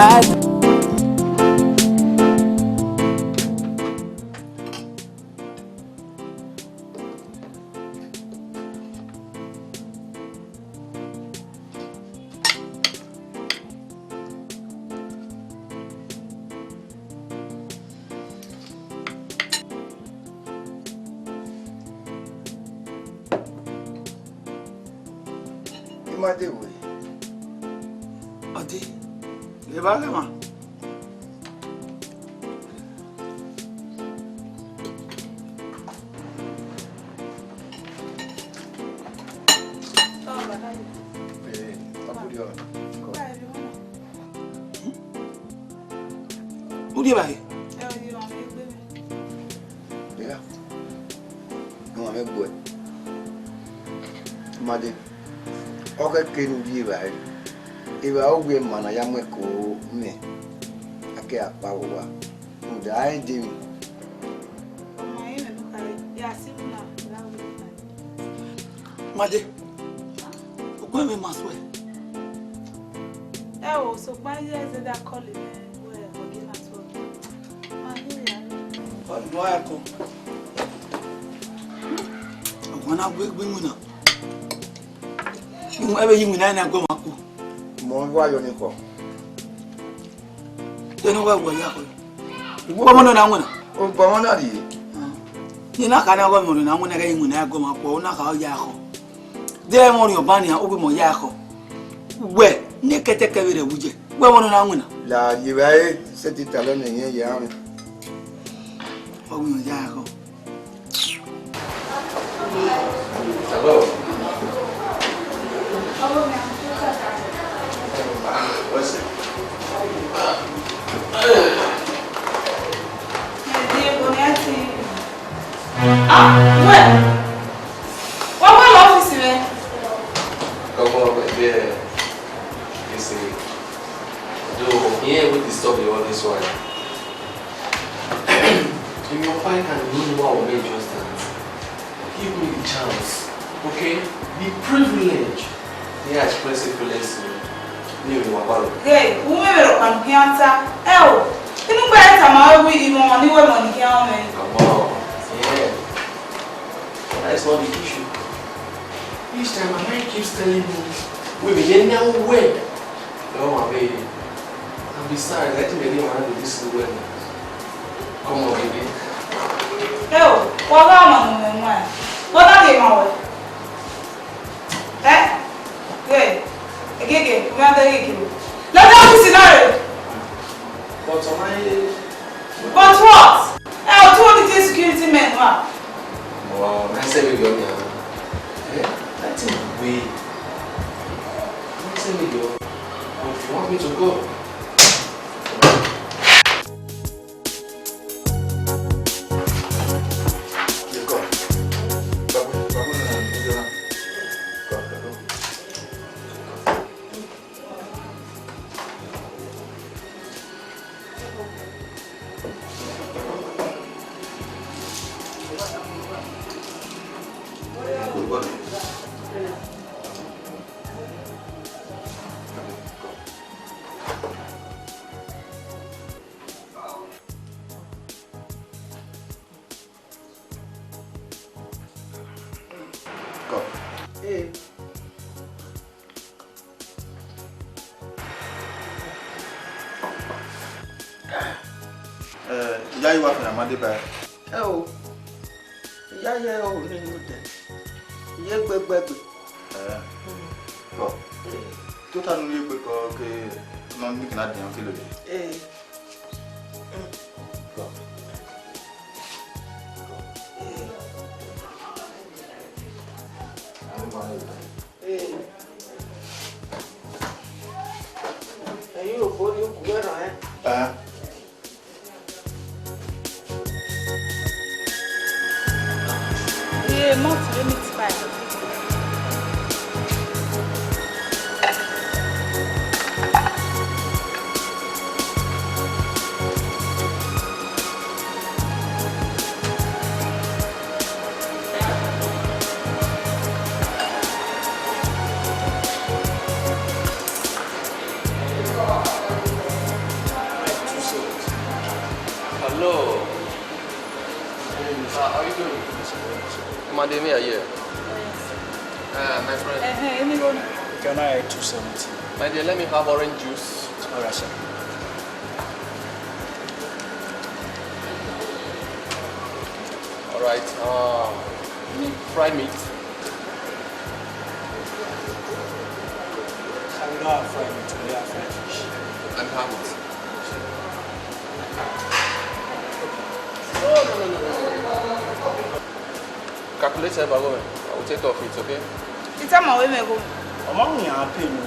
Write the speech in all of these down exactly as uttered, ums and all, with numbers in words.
I ma deghẹ wẹ. Ọ dee, evba ghẹ mwa. Eh, ọ khuiọ. Urhi evbare? Deghẹ, ne uwa mwẹ gbe uẹ. Made, ọ khẹke ne u rhie evbare. Evbare ọ wẹ ma ne a ya mu ẹko mwẹ, a ke a kpa vbe owa. Rhunmwuda a i de emwi. Made, ugbẹn mwẹ ma suẹ. Ẹ o, sokpan iye zẹdẹ a call mwẹ wẹ ọ ghi na suẹ. Ọ ni wa ẹko. Ọmọ na gbe gbe iwinna. Iwinna, ẹ vbe ye iwinna na gu ọmwa ku. Mọ wa yọ ni kọ. Te ne uwa wẹ ya kọ. Ugbọmọ nọ na winna. Ugbọmọ na rhie. Ni na ka na gọ mọ na winna, ghe iwinna gu ọmwa ku, ọ na ka ya kọ. De ẹmwẹ ọnrẹn ọba nian, ovbi mẹ ọ ya khọ. Wẹ, ne kẹtẹkẹ vberriọ vbe uye, wẹ vbọ ne ọ na winna? La ye vbe ẹre, sẹtin talọ ne ẹyẹn ya mwẹ. Ọ winna ya khọ. Hello. Ah, wẹ, wa wẹ lọ ọfisi mwẹ. Come on, my dear. You see, though, he ain't will disturb you all this while. In your fight and you know what will make just that. Give me the chance, okay? The privilege. Yeah, express it for less. Ni mi wa baro. Hey, u me vbe rọ kpanu khian ta. Ẹ o, inu gbe ta ma wẹ wi imọ ni wẹ mọ ni khian mwẹ. Come on. Yeah. That is not the issue. Each time my mind keeps telling me, we be there now where? No, my baby. And besides, I think they didn't want to do this well. Come on, baby. Ẹ o, wa gha ma nu mwẹ nwa. Wa gha ghe ma wẹ. Eh? Ghe, ghe, ghe, u ma de ghe ghe. Let that pussy know. But my... But what? Eh, o too only take security men, wa. Wow, nice every girl, yeah. Eh? That thing way. Nice every girl. But you want me to go? Come. Hey. Eh, iyayi wa fian ma deba. Ẹ o, iyayi ẹre ọrọre ne odẹ. Iye gbe gbẹgbe. Eh. Kọ. Tota nu ye gbe kọ ke nọ ni kina dian kilo ye. Eh. Kọ. Kọ. Eh. Ẹ̀yin ò gbórí òkú ẹ̀ràn ẹ́. Ẹ. Iye malt vbe meat pie. Made, may I hear? Uh, my friend. Uh-huh, any one? Can I two seventy? My dear, let me have orange juice. All right, sir. All right. Uh, fry meat. I will not have fried meat, I will have fried fish. And how much? No, no, no, no, no. Calculate it, Bago, man. I will take off it, okay? Tita ma we me go. Ọmọ mi a pay me.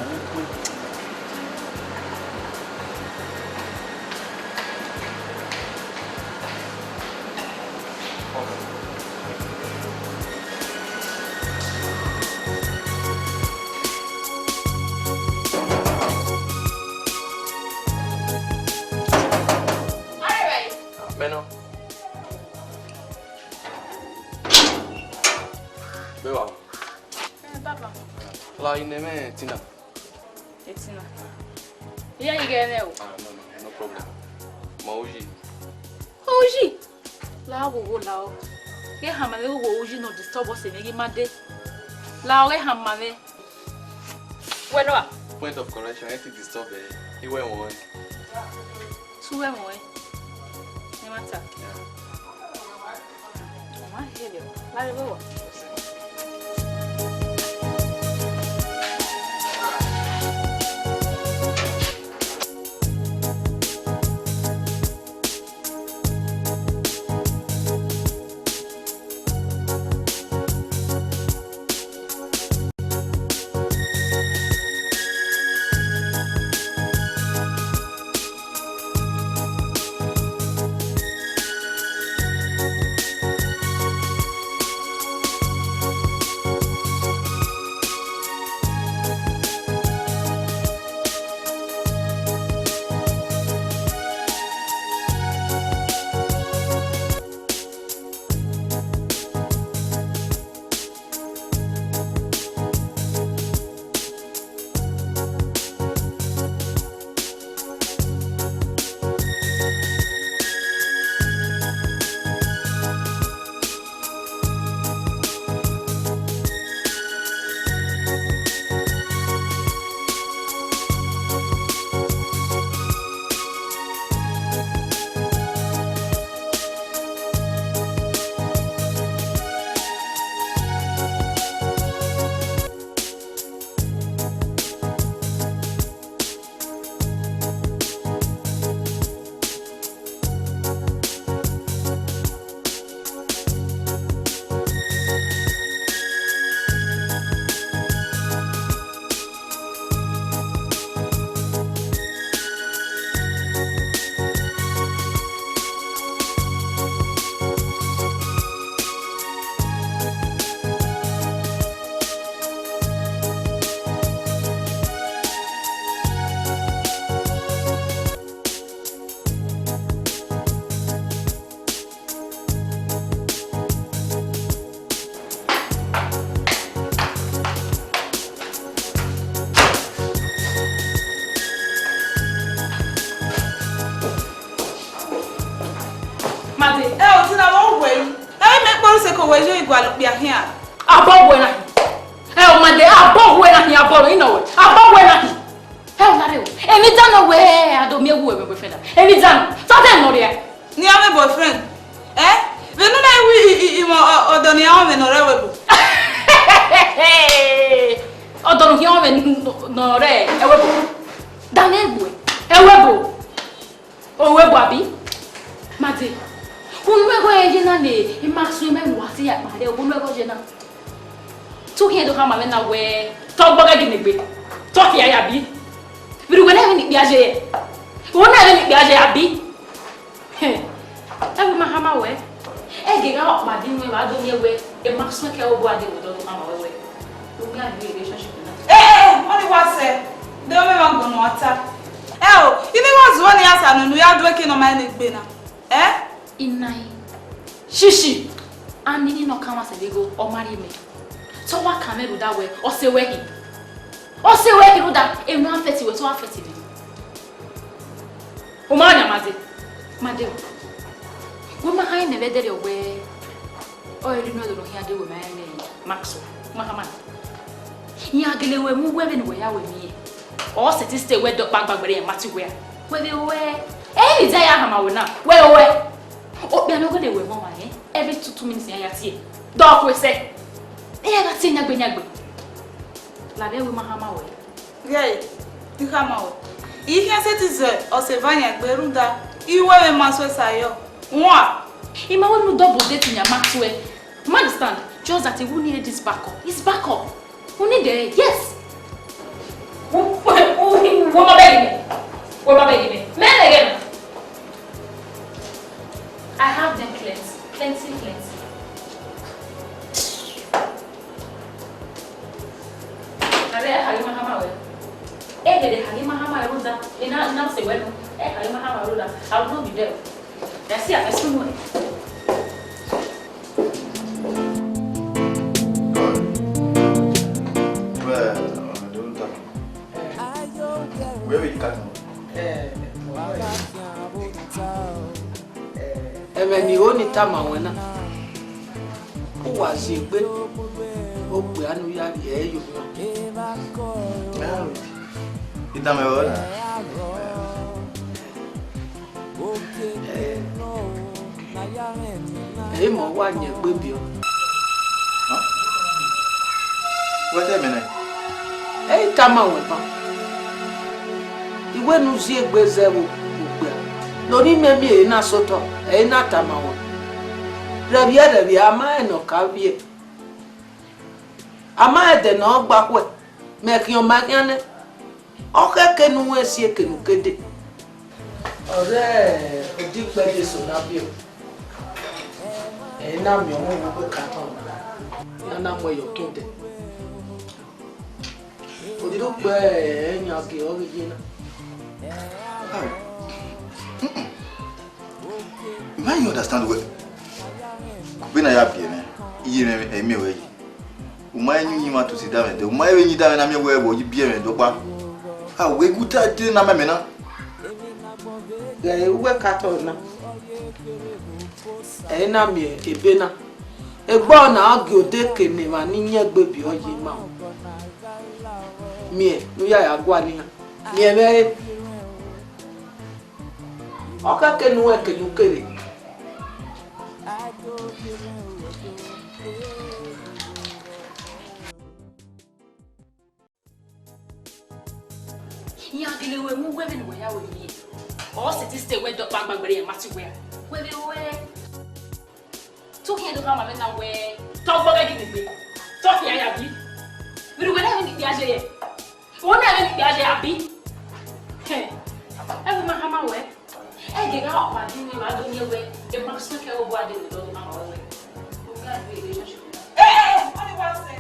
Mẹ nọ. Beba. Eh, baba. La ine mẹ Tina. Etina. Iye yi ghe nẹ o. Ah, no, no, no problem. Ma uyi. Uyi. La wo wo la o. Ghe hama mwẹ wo uyi no disturb us, ene ghi ma de. La o ghe hama mwẹ. Wẹ nọ a? Point of correction, ẹ ti disturb ẹ. Iwẹ wọn ẹ. Su wẹ wọn ẹ. Ẹ ma ta. Yeah. Ọ ma hẹrẹ, la rre vbe owa. Made, ẹ o, Tina, vbe ọ wẹ yi? Ẹ i mẹ kpọrọ sẹ ke wẹ yo igualọ okpia khian. Abọ wẹ na hin. Ẹ o, Made, abọ wẹ na hin, abọ nọ, ina wẹ. Abọ wẹ na hin. Ẹ o, lare o. Emwi dan nọ wẹ a do miẹn wu ẹmwẹ boyfriend a? Emwi dan nọ? Tọtẹ nọ rria. Ne iran mwẹ boyfriend? Ẹ? Vbene u na ru i, i, i, ọdọ ne iran mwẹ ne ọ rre ẹvbo ebo? Ọdọ ne u khian mwẹ ne ọ rre ẹvbo ebo? Danmwẹ egbe, ẹvbo ebo. Owẹ bu abi? Made. Unu ẹghẹ ye na ne ima suẹn mẹ wa si ya kpa rẹ, unu ẹghẹ ye na. Te u khian do khama mwẹ na wẹẹ, te ọ gbọghọ gie ne egbe, te ọ khian ya bi? Vbe uwẹ na vbe ne ikpia ye? Uwẹ na vbe ne ikpia ye abi? Hẹn, ẹvbo ima khama wẹ. Ẹghẹ gha ọkpa di nuẹn vbe a do miẹn wẹ, ima suẹn ke ẹvbo ebo a de wẹ, do khama wẹ wẹ. Ẹ, ẹ, ẹ, ọnii wa sẹ, de ọ mwẹ emwa agbọn ne uwa ta. Ẹ o, ine I wa zuọ ne iran sa nunu ya du ẹki ne ọ ma rẹn egbe na. Ẹ? Inaẹn. Shishi, a nini ne ọ kanmwa sẹ vbe igho, ọ ma rhie mẹ. Te ọ wa kan mwẹ rhunmwuda wẹ, ọ sẹ wẹ hin. Ọ sẹ wẹ hin rhunmwuda, emwi ne ọ fẹti wẹ, te ọ wa fẹti mẹ. U ma yan Made, Made o. Wẹ ma kha rẹn nẹ vbe ẹdẹrriọ wẹ, Ọ rhie unu ẹdẹ ne ọ khian de wẹ ma rẹn Maxwell, ma khama. Iran gele wẹ mu wẹ vbene wẹ ya wẹ miẹn. Ọ sẹtin stay wẹ dọkpa gbangberre rẹn ma ti wẹ a. Wẹ vbe wẹ, ẹ i vbe ya hama wẹ na, wẹ wẹ. Okpia ne ọ gele wẹ mwa ma rẹn, every two two minutes iran ya tie. Dọ ku esẹ. Iran gha tie yangbe yangbe. Ladian wẹ ma khama wẹ. Ghẹ, I khama wẹ. I khian sẹtin zẹ ọse eva yan egbe rhunmwuda, I wẹ vbe ma suẹsa yọ. Wan. I ma wẹ ne u double date yan ma tuẹ. You understand? Just that I won't need this backup. It's backup. U need it, yes. Wẹ ma bẹghe mẹ. Wẹ ma bẹghe mẹ. Mẹ bẹghe mẹ. I have them plenty, plenty, plenty. Ave a khare ma khama wẹ. Ẹ gele khare ma khama wẹ rhunmwuda. Ena, ena sẹ wẹ nọ. Ẹ khare ma khama wẹ rhunmwuda. I will not be there. Ẹ si a fẹ sunu ẹ. Wẹ, ọ, do ta. Wẹ vbe ka tọn. Ẹmwẹ ne I ho ni tama ruẹn na, u wa ziegbe okpia ne u ya rhie ẹre ye ovbi mwẹ. I tama ruẹ na. Ẹ i mẹ ọ wa yan egbe biẹ. Wẹ te mẹ nẹ? Ẹ i tama ruẹn ban. I wẹ ne u ziegbe zẹ vbe okpia, ne ọ ni miẹn miẹn ehe na sẹ otọ, ẹ i na tama ruẹn. Rhẹvbiẹ rhẹvbiẹ, a ma rẹn ne ọ ka vbiẹ. A ma rẹn ẹdẹ ne ọ gba khuẹ, mẹ khian ọ ma khian nẹ. Ọ khẹke ne u wẹ si eke ne u ke dee. Ọre odẹ ikpẹdẹ eso na biẹ, ẹ i na miẹn ọmọ vbe uwu ka tọn na, iran na mu ẹyọ tọn odẹ. Odẹ ikpẹ ẹre yan gie ọghe ye na. I ma understand wẹ. Kugbe na ya biẹ nẹ, iye mwẹ, ẹ i miẹn wẹ yi. U ma yin uyinmwẹ tutu da mwẹ dẹ, u ma vbe yin da mwẹ na miẹn wẹ vbe ọ yi biẹ mwẹ dọkpa. A wẹ gu ta dee na mẹ mẹ na. Ghẹ uwẹ ka tọ na, ẹ i na miẹn ebe na. Egbe ọna ọ gie odẹ eke ne emwa ni yan egbe biẹ ọ yi ma. Miẹn ne u ya ya gualọ iran. Miẹn mwẹ re. Ọ khẹke ne u wẹ eke ne u kere. Iran gele wẹ mu wẹ vbene wẹ ya wẹ miẹn. Ọ sẹtin stay wẹ dọkpa gbangberre rẹn ma ti wẹ a. Wẹ vbe wẹ. Te u khian do khama mwẹ na wẹ, te ọ gbọghọ ẹdẹ gbe, te ọ khian ya bi. Vbene wẹ na vbe ne ikpia ye yẹ. Wẹ na vbe ne ikpia ye abi. Hẹ. Ẹ wẹ ma khama wẹ. Ẹ ghe gha ọkpa di mwẹ, ma do miẹn wẹ, e ma sẹ kẹ obọ ade do do khama wẹ. Oga do relationship. Eh, eh, eh, what do you want to say?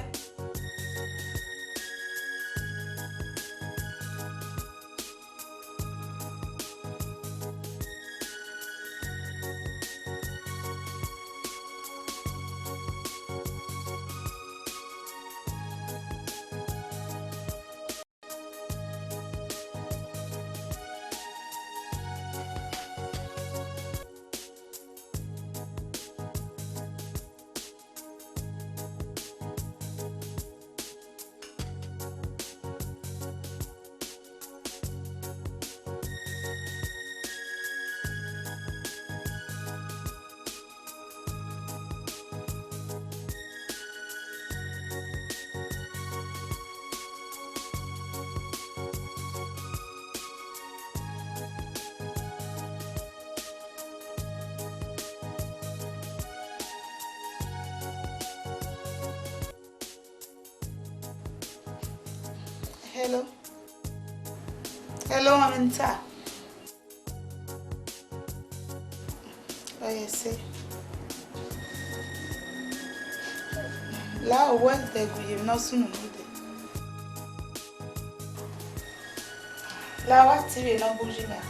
Hello. Hello, Aminta. Oh, yes, sir. La, what the good you not soon need. La, what T V no good you now.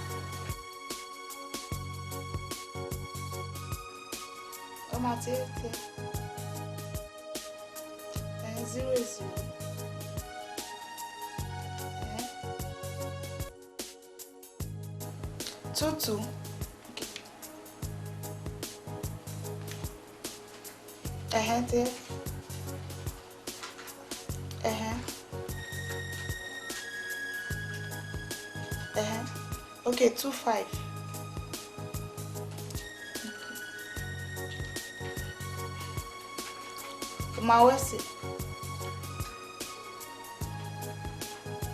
Come out here. Eh, zero zero. Eh? Two two. Okay. Ẹdẹ. Ẹhẹn. Ẹhẹn. Okay, two five. Ma wẹ si.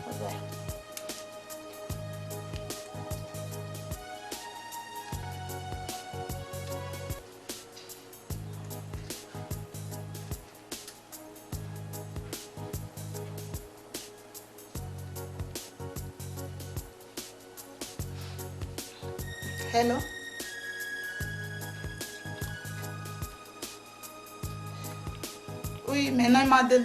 Bye bye. Hello? Ui, mẹ ne ima dee.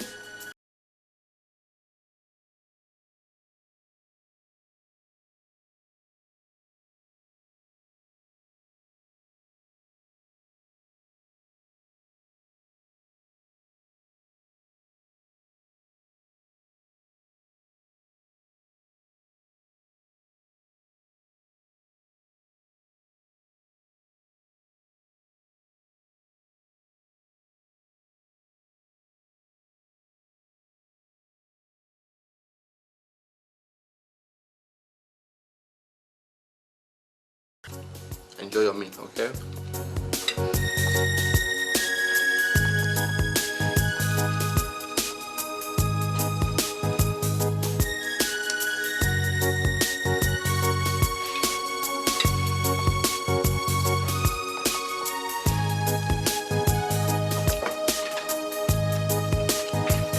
Enjoy your meal, okay?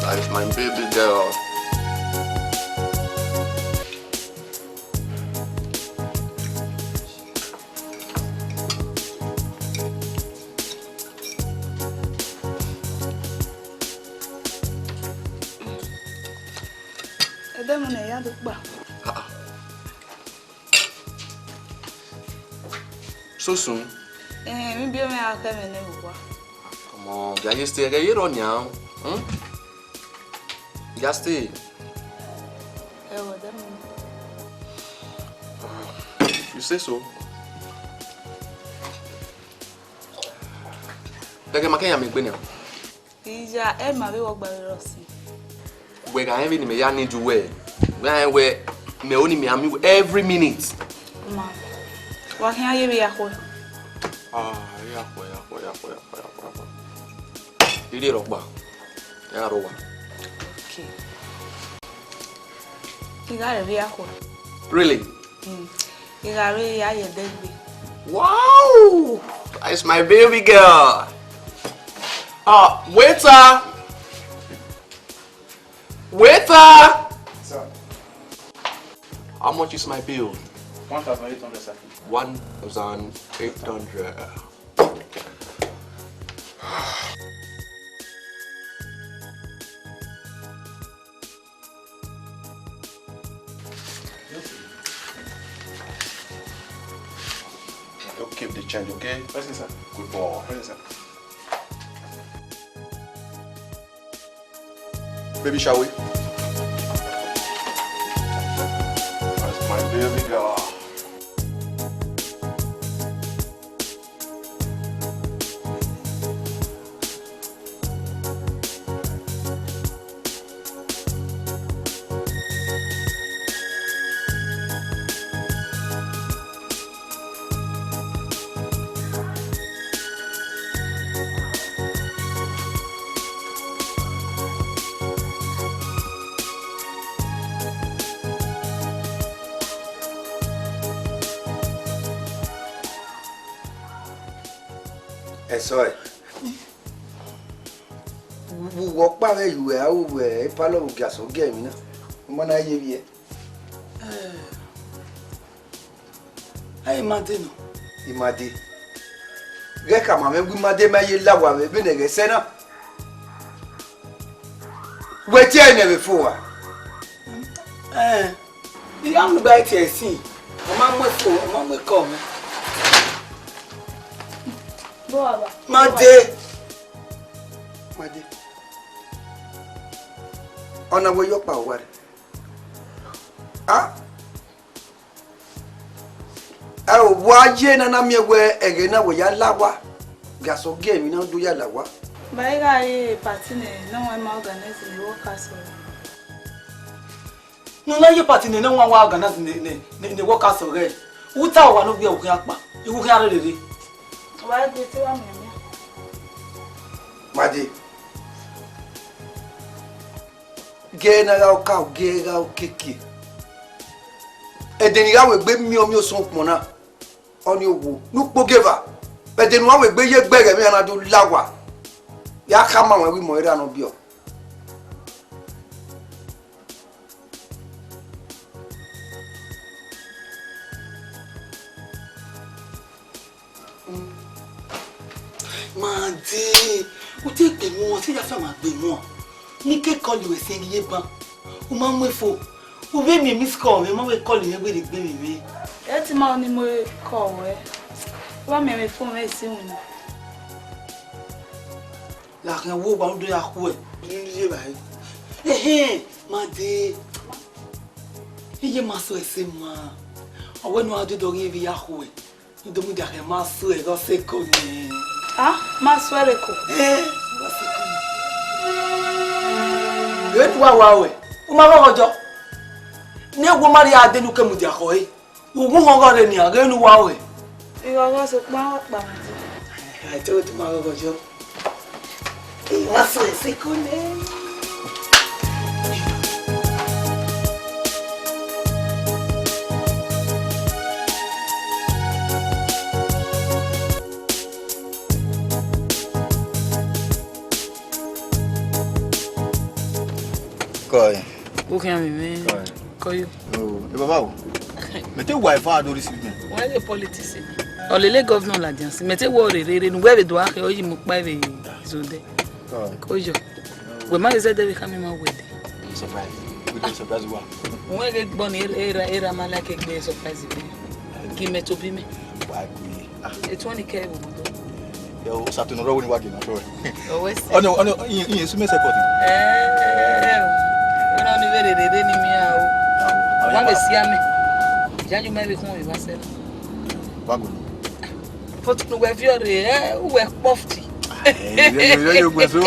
That is my baby girl. Ẹdẹ mu ne ya do kpa. Ah, ah. So soon? Eh, mi bi mwẹ a khẹ mwẹ ne vbe owa. Come on, ya ye stay, ẹghẹ ye rọ nian. Hmm? Ya stay. Ẹ wọ, ẹdẹ mu. You say so? Gẹgẹ ma kẹyan miẹn egbe nian. Iya, ẹ ma vbe wọ gba vbe rọ si. Wẹ gha rẹn vbene mẹ ya need you wẹ, wẹ rẹn wẹ mẹ oni mẹ ami every minute. Ma, wa khian ye vbe ya khuẹ. Ah, ya khuẹ, ya khuẹ, ya khuẹ, ya khuẹ, ya khuẹ, ya khuẹ. Rhirhi rhọkpa, ya rọ wa. Okay. I gha rre vbe ya khuẹ. Really? Mm. I gha rre ya ye ẹdẹ gbe. Wow! That's my baby girl. Ah, waiter! Waiter! Sir. How much is my bill? One thousand eight hundred, sir. One thousand eight hundred. You keep the change, okay? Yes, sir. Good boy. Yes, sir. Baby, shall we? That's my baby girl. Ẹsọe, vbe uwu ọkpa vbe yu ẹ, a ru vbe palọ vbe ogiasọn gie emwi na, u ma na ye vbiẹ. Ẹ, ẹ, ima dee nọ. Ima dee. Ghẹ khama mwẹ wẹ ima dee ma ye la owa vbe vbene ẹghẹ sẹ na. Wẹ tie ẹre nẹ vbe fo owa. Ẹ, I ya mu gba tie ẹsin. Ọ ma mu ẹfo, ọ ma mu ẹkọ mwẹ. Bọ baba. Ma dee. Ma dee. Ọna wẹ yọ kpa owa rẹ. A? Ẹ o, wa ye ne a na miẹn wẹ ẹghẹ na wẹ ya la owa, gasọ gie emwi na do ya la owa. Ma i gha re party nẹ, ne ọ ma organize ne workers ọre. Ne u na ye party nẹ, ne ọ wa organize ne, ne, ne, ne workers ọre. U ta owa ne u gbe ẹvbo khian kpa, ẹvbo khian rre rere. Wa gbe te wa miẹn miẹn. Made. Gie na gha ọka, gie gha okiekie. Ẹdẹ ne I gha wegbe miẹn ọmiọsọn ukpọn na, ọnii owo ne ukpogieva. Ẹdẹ ne uwa wegbe ye egbe ẹghẹ mwẹ iran na do la owa, ya khama ruẹn vbe imẹ ọre erha ne ọ biẹ. Made, u te gbe mu, te ya fian ma gbe mu. Ne I ke call ruẹ sẹ ghi ye ban. U ma mu efo. U vbe miẹn miss call mwẹ, ma vbe call mwẹ wẹ rhie egbe mwẹ. Ẹ ti ma ọnii mu call ruẹ. Wa miẹn mwẹ phone mwẹ esi winna. Lahẹn wo wa do ya khuẹ. Ye evbare. Ehẹn, Made. Iye ma sẹ ẹse ma. Ọ wẹ ne u gha dọdọ ghi vbe ya khuẹ. I do mudia khẹ ma sẹ ẹre, ọ sẹ eko nẹ. A, ma sẹ ẹre eko. Ẹ, ọ sẹ eko nẹ. Ghẹ ne uwa wa ruẹ, u ma ghọghọ jọ. Ne wo ma rhie a dee ne u ke mudia khẹ ọre. Uwu họn gha rre nian, ghẹ ne uwa ruẹ. Ighọghọ sokpan ọ kpa mwẹ. Ẹ, te u ma ghọghọ jọ. Ẹ, wa sẹ ẹse eko nẹ. Kọe. U khian mwẹ. Kọe. Kọe yo. Oh, e baba o. Mẹ te wa eva do receive me. Wẹ ghe politics ni. Ọ lele governor ladian si. Mẹ te wẹ ọ rere rere ne uwẹ vbe do akhe, ọ yi mu kpa vbe zodẹ. Kọe. Kọe yo. Wẹ ma ghe zẹdẹ vbe khama ima wẹ dee. Surprise. We do surprise wa. Wẹ ghe gbọ ni era, era ma like egbe surprise be. Gi mẹ tobi mẹ. Wa gui. Ah. Etu ọnii kẹ vbe obodo. Ẹ, o sa to nọ rọ wẹ ne wa gie na sure. Always. Ọnii, ọnii, iye, iye su mẹ support. Ẹ, ẹ, ẹ, ọ. Ọnii vbe rere ni mi a o. Wa mẹ sia mẹ. Ya yo mẹ vbe khun vbe ba sẹ. Wa go. But ne uwẹ viọ rre, ẹ, uwẹ kpọfti. Ẹ, ẹ, ẹ, ẹ, ẹ, so,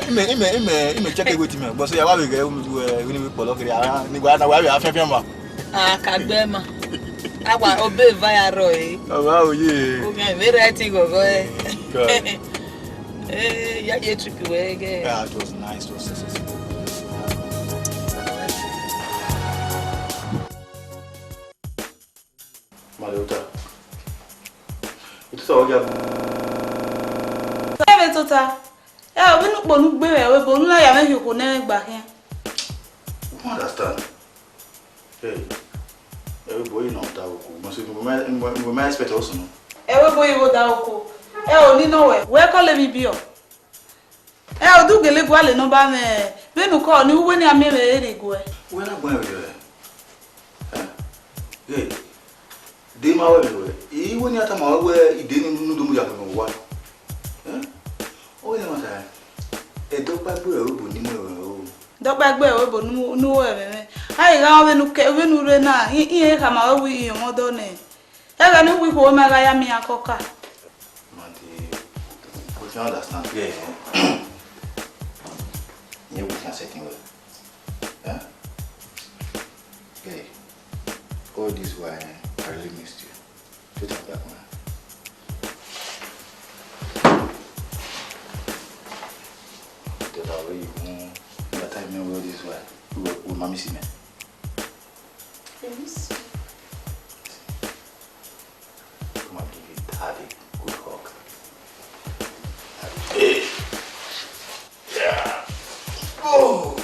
imẹ, imẹ, imẹ, imẹ check eweti mẹ. But so ya wa vbe ghe, ẹ, ẹ, ni vbe kpọlọ kere, a, ni wa, na wa vbe a fian fian ma. A ka gbe ma. A wa obẹ eva ya rrọọ, ẹ. Ọ wa o ye. O miẹn vbe right ghọghọ, ẹ. God. Ẹ, ya ye trip wẹ gẹ. Yeah, it was nice, it was successful. Mare ota. Ituta ọ ya. Ẹ vbe tota. Ẹ, ovbi ne ukpo ne u gbe vbe ẹvbo ebo, unu na ya mwẹ khian okhuo ne ẹmwẹ gba khian. You understand? Hey, ẹvbo ebo yi nọ da oko. Mo se, mo ma, mo, mo ma expect ọ sunu. Ẹvbo ebo yi vbe da oko. Ẹ, o ni nọ wẹ, wẹ kọlọ emwi biẹ. Ẹ, ọ do gele gualọ nọmba mwẹ, vbene u kọ ni, uwẹ ne a miẹn mwẹ rre guẹ. Uwẹ na guan vbe rẹ? Ẹ? Ghee, de ma wẹ vbe ruẹ, I wẹ ne I tama ruẹ wẹ I de ne unu do mu ya kpẹmwẹ owa. Ẹ? Ọ wẹ ne ma ta, ẹdẹ ọkpa gbe ẹvbo ebo ni mu ẹmwẹ o. Ẹdẹ ọkpa gbe ẹvbo ebo ne u, ne u ru ẹmwẹ mwẹ. A i gha vbene u ke, vbene u rre na, I, I khama ruẹ wẹ I rọnmwẹ ọdọ nẹ. Ẹghẹ ne uwu ikhuo ma gha ya miẹn iran kọka. Man, the, we can understand clear, eh? Yeah, we can settle well. Eh? Hey, all this while, eh, I really missed you. Put up that one. Tell her where you want. That time, all this while, we were, we were missing, man. I miss you. Come and give you daddy good hug. Yeah. Oh.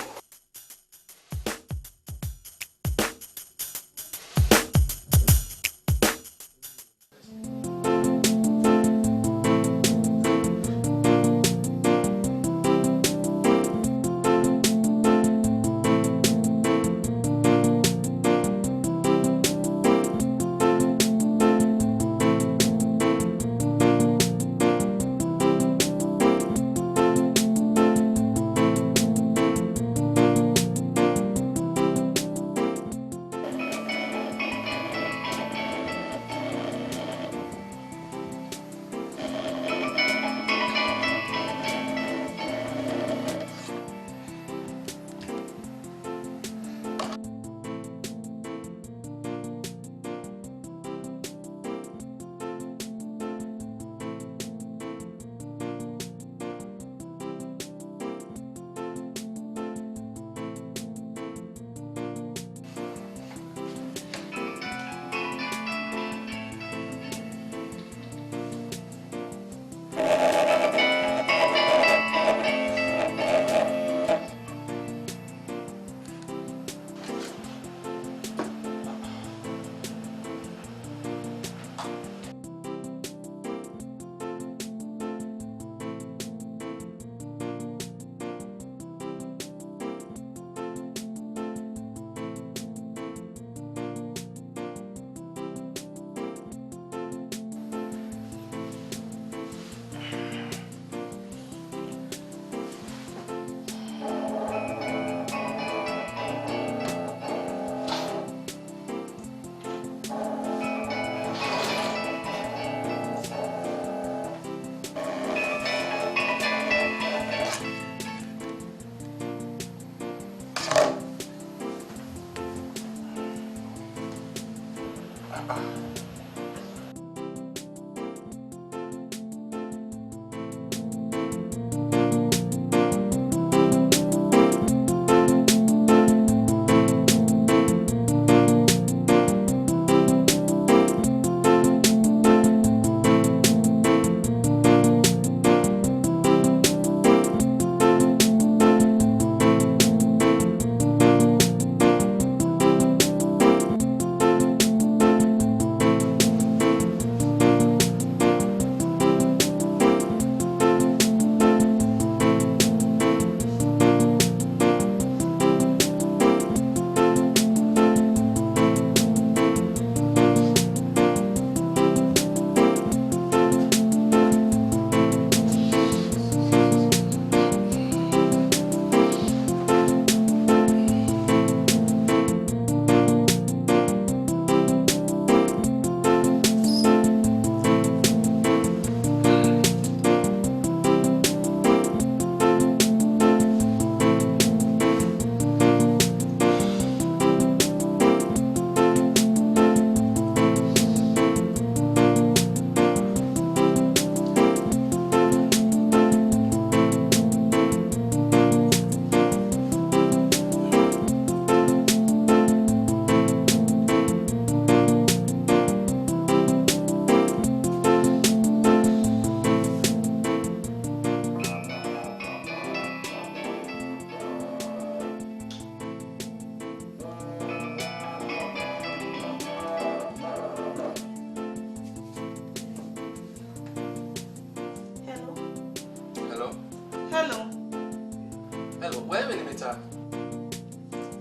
Hello, wẹ vbene mẹ ta?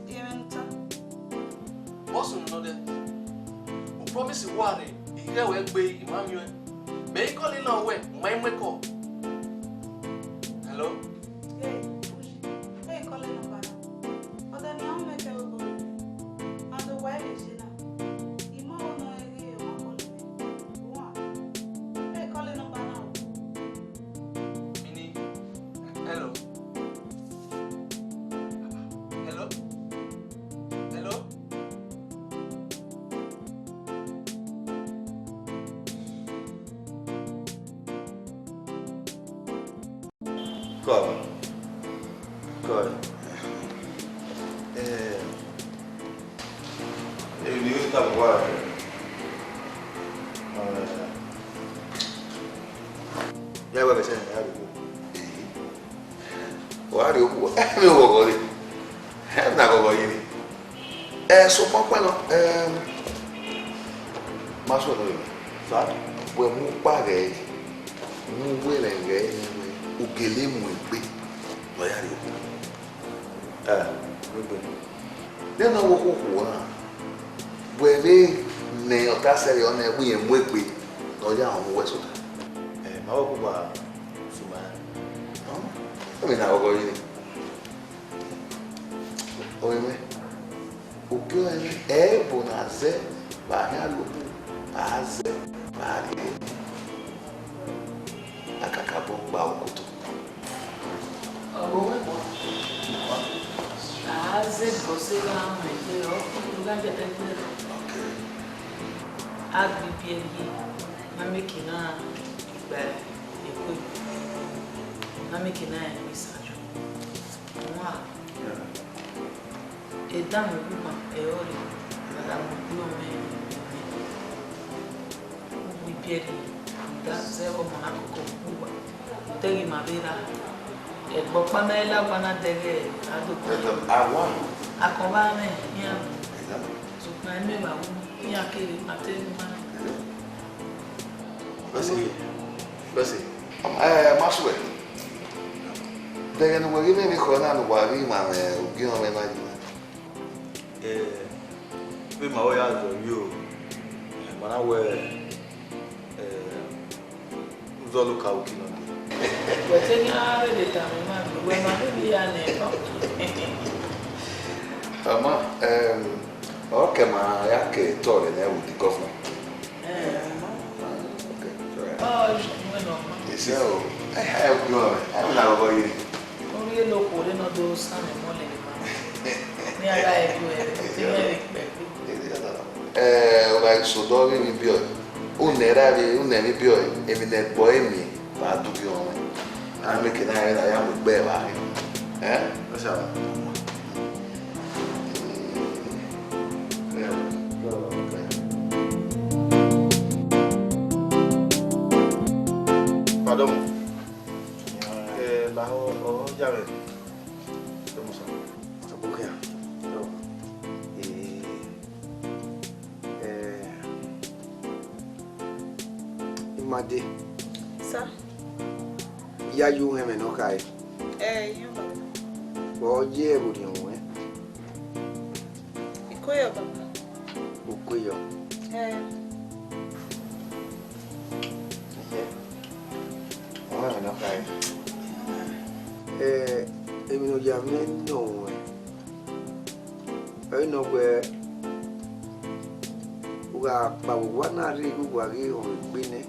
Vbene u ta? Vbọ sunu nọ dẹ? U promise wa rre, I ghẹ wẹ gbe, I ma miẹn ọẹn. Mẹ i call nọ wẹ, u ma i mu call. Hello? Hey, Ushi, hey, call number na. Ọdẹ ne ọ mwẹ kẹ vbe obọ rẹ, a do wa ẹre je na. I ma wo nọ ẹre ghi ọ ma call mẹ. Wa. Hey, call number na o. Mini, hello. Hello? Hello? Call. Call. Eh, eh, you need to talk about, eh, ya wẹ vbe sẹ, ya wẹ vbe. Wa rhie okhuo, ẹmwẹ ọghọghọ re, ẹmwẹ ne a ghọghọ ye re. Ẹ, sokpan ọkpẹn nọ, ẹ, ma suẹn nọ vbe mwẹ. Sa? Wẹ mu ukpa ghẹ, mu uwẹ rẹn ghẹ, ne u gele mu egbe ne ọ ya rhie okhuo. Ẹ, egbe. Nene ọ wo okhuo na, wẹ vbe nẹ ọta sẹrriọ nẹ, wẹ irẹn mu egbe ne ọ ya rhie uwẹ sota. Ẹ, ma vbe okhuo suma. Ọ, ẹmwẹ ne a ghọghọ ye re. Ọmwẹ mwẹ, okpia ọnrẹn mwẹ, ẹ i re ẹbọ ne a zẹ vbe a khian rhie okhuo, a zẹ vbe a rhie. A kakabọ gba okoto. Ọ wẹ, a zẹ gọse gha mwẹ egbe, ọ khulo gha dẹdẹgbẹrẹ. Okay. A gbe ibiẹghi, na make na gba egbe, na make na rẹn isanju. Wa. Yeah. Edanmwẹ ugbugba ẹre ọ rre, ne a da mu egbe ọmọ ẹre. Uwu ibiẹghi, da zẹ ọmọ na koko uwa. Te ghi ma vbe ra. Ẹgbẹ ọkpa ma i la owa na dẹghe, a do gbe. Ẹdọ, a wa. Akọnmwa mwẹ, iran. Ẹdọ. Sokpan ẹmwẹ vbe ru, iran kere ma te ru ma. Ẹdọ. Bẹsi, bẹsi. Ẹ, ma suẹ. Dẹghẹ ne uwẹ ghi mwẹ emwi ekhọe na ne uwa ghi ma mwẹ ogiọnmwẹ na yi na. Eh, vbe ma ọ ya zọ yi o, ma na wẹ, eh, u zọ lo ka uki nọ dee. Wẹ te ne a rhe de tama ima, wẹ ma vbe ya nẹ. Ama, em, ọ kẹ ma ya ke tọrọ nẹ with the governor. Eh, ama. Ah, okay, it's all right. Oh, you know, no, ma. Yes, sir. Eh, eh, no, eh, we na go, go, yeah. Ọ rhie ne okhuo rre ne ọ do san emọ lele ma. Ne a gha gu ẹre, te irẹn vbe kpẹ gbe. Eh, ọ gha so dọ vbe emwi biẹ ọe. Une ra vbe, une emwi biẹ ọe, emwi ne ẹgbọ ẹre miẹn, wa do ghi ọnrẹn. A make na rẹn na ya mu egbe evba rre. Eh? Ọ sha. Pardon. Eh, lahọ, ọ ya vbe. Vamos a. Abukia. Eh, eh, Imade. Sir. Ya yo uhẹn mwẹ ne ọ khare. Eh, yo, baba. Vbọ ye ẹvbo ne ọ wẹn? Ikoyọ, baba. Ikoyọ. Eh. Ẹhẹ. Ọ mwẹ mwẹ ne ọ khare. Eh, emwi ne ọ ya mwẹ nọ wẹn. Ẹre nọ wẹẹ, u gha kpao owa na rre ighe uwa ghi họn egbe nẹ,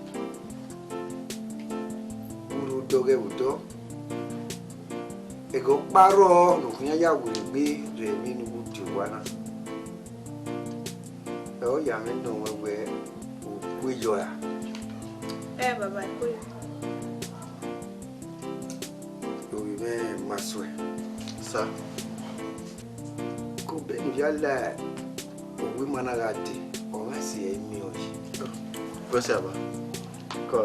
u rre odọ ghẹ vbe odọ. Ẹghẹ ọkpa rrọọ ne u khian ya werriegbe rre emwi ne u gu die owa na. Ẹ ọ ya mwẹ nọ wẹn wẹẹ, u gu eyọ ra? Ẹ, baba, I gu eyọ. Ovbi mwẹ ma suẹ. Sa. Ke obọ ne u ya la owa ima na gha dee, ọ gha si ẹre miẹn ọe. Wẹ sẹ aba. Kọ.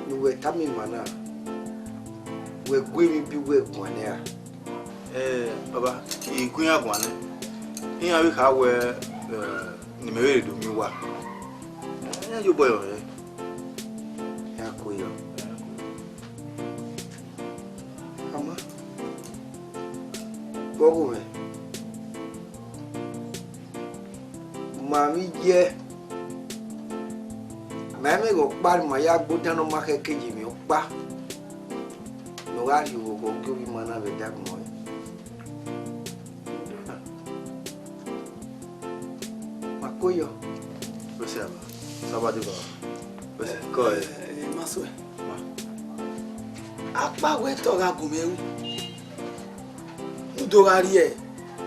Ne uwẹ tama ima na, wẹ gu emwi bi uwẹ guan nẹ ra? Eh, baba, I gu iran guan nẹ. Iran vbe kha wẹ, eh, ne imẹ vbe do miẹn uwa. Iran ye obọ yọ rẹ. Iran ko yọ. Ama, Ọghe mwẹ, ma vbe iye, ma i mwẹ ghe ọkpa ne ima ya gbe odan ne ọ ma khẹke ye emwi ọkpa ne ọ gha rhie oghọghọ gie ovbi ima na vbe ẹdẹ agbọn ẹre. Ma ko yọ. Wẹ sẹ aba, sẹ aba deba. Wẹ sẹ, kọ ẹ. Eh, ma suẹ. Ma. Akpa wẹ te ọ gha gu mwẹ ru. U do gha rhie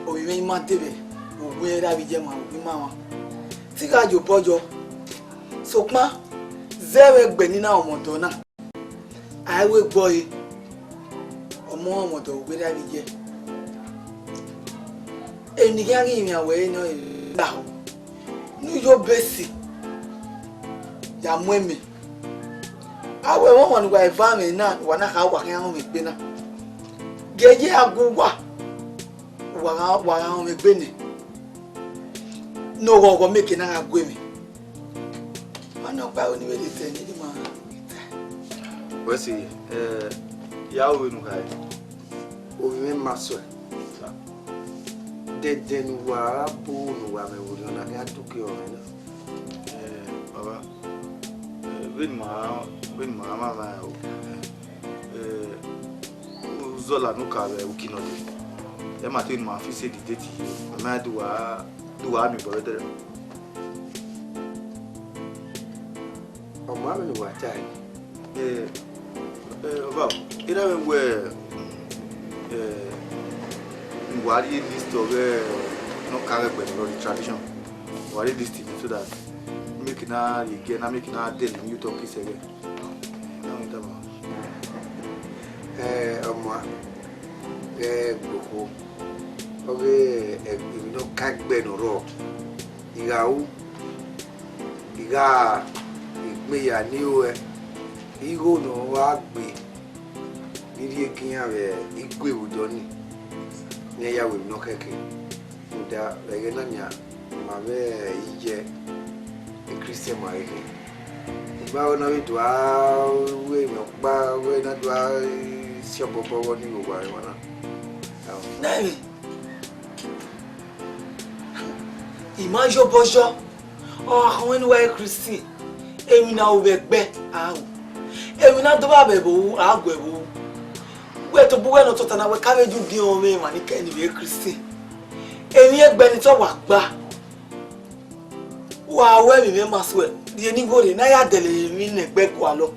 ovbi mwẹ ima dee vbe uwu ẹre avbe iye ma, uwu ima mwa. Te I gha ye obọ yọ. Sokpan, zẹ vbe ẹgbẹ ne I na rẹn ọmọdọ na, a i ru egbe ọre, ọ mu ọmọdọ vbe uwu ẹre avbe iye. Emwi ne I khian ghi rinmwian wẹ ẹre nọ, lahọ, ne u yo obesi ya mu ẹmwẹ. A wẹ, ọmwa ne uwa eva mwẹ na, uwa na kha, uwa khian rọnmwẹ egbe na. Gie ye a gu uwa, uwa gha, uwa gha rọnmwẹ egbe nẹ, ne oghọghọ mieke na gha gu mwẹ. Ma nọ ọkpa ro ni vbe rhie sẹ ne ima ghi tae. Wẹ sẹ, eh, ya ru vbene u khare. Ovbi mwẹ ma suẹ. Dẹdẹ ne uwa ra bu ne uwa mwẹ vbe orhiọn na, khian tuki ọmwẹ na. Eh, baba, eh, vbene ima, vbene ima ma ma o, eh, uzọla ne u ka vbe uki nọ dee, ẹ ma te ne ima fi sẹ date ye, a ma do uwa, do uwa miẹn obọ vbe ẹdẹrẹ. Ọ ma vbene uwa tae. Eh, eh, ọba, I na vbe wẹ, eh, ne uwa rhie list ọghe ne ọ ka ghe ẹgbẹe ne ọ rre tradition. Uwa rhie list ni so that make na rhie gie na, make na dele ni utọ ke sẹ ẹghẹ. Na wẹ tama. Eh, ọma, ghẹ gbe okhuo, ọghe, eh, emwi ne ọ ka gbe ne ọ rrọọ, I gha ru, I gha gbe ya ni ruẹ, igho ne ọ gha gbe, ne I rhie gie iran vbe igue vbe odọ ni, ne iran ya ru emwi ne ọ khẹke. Rhunmwuda vbe ẹghẹ na nian, ma vbe iye Kristian ma ghe khin. I ma wẹ ne ọ vbe do a ru emwi ọkpa, wẹ ne a do a si obọ obọ vbe ọnii vbe owa emwa na. Nẹmwẹ, I ma ye obọ yọ, ọ gha khọn ne uwa Kristian, emwi ne a ru vbe ẹgbẹ a ru. Emwi ne a do vba vbe ẹvbo ru, a gu ẹvbo ru. Wẹ tobọ uwẹ ne ọ tota na, wẹ ka vbe ju udiọn mwẹ emwa ni kẹ ni vbe Kristian. Emwi ẹgbẹ ni te ọ wa gba. Wa ru ẹmwẹ mwẹ ma suẹ, rhie ne igho rre, ne a ya dẹlẹ emwi ne ẹgbẹ gualọ.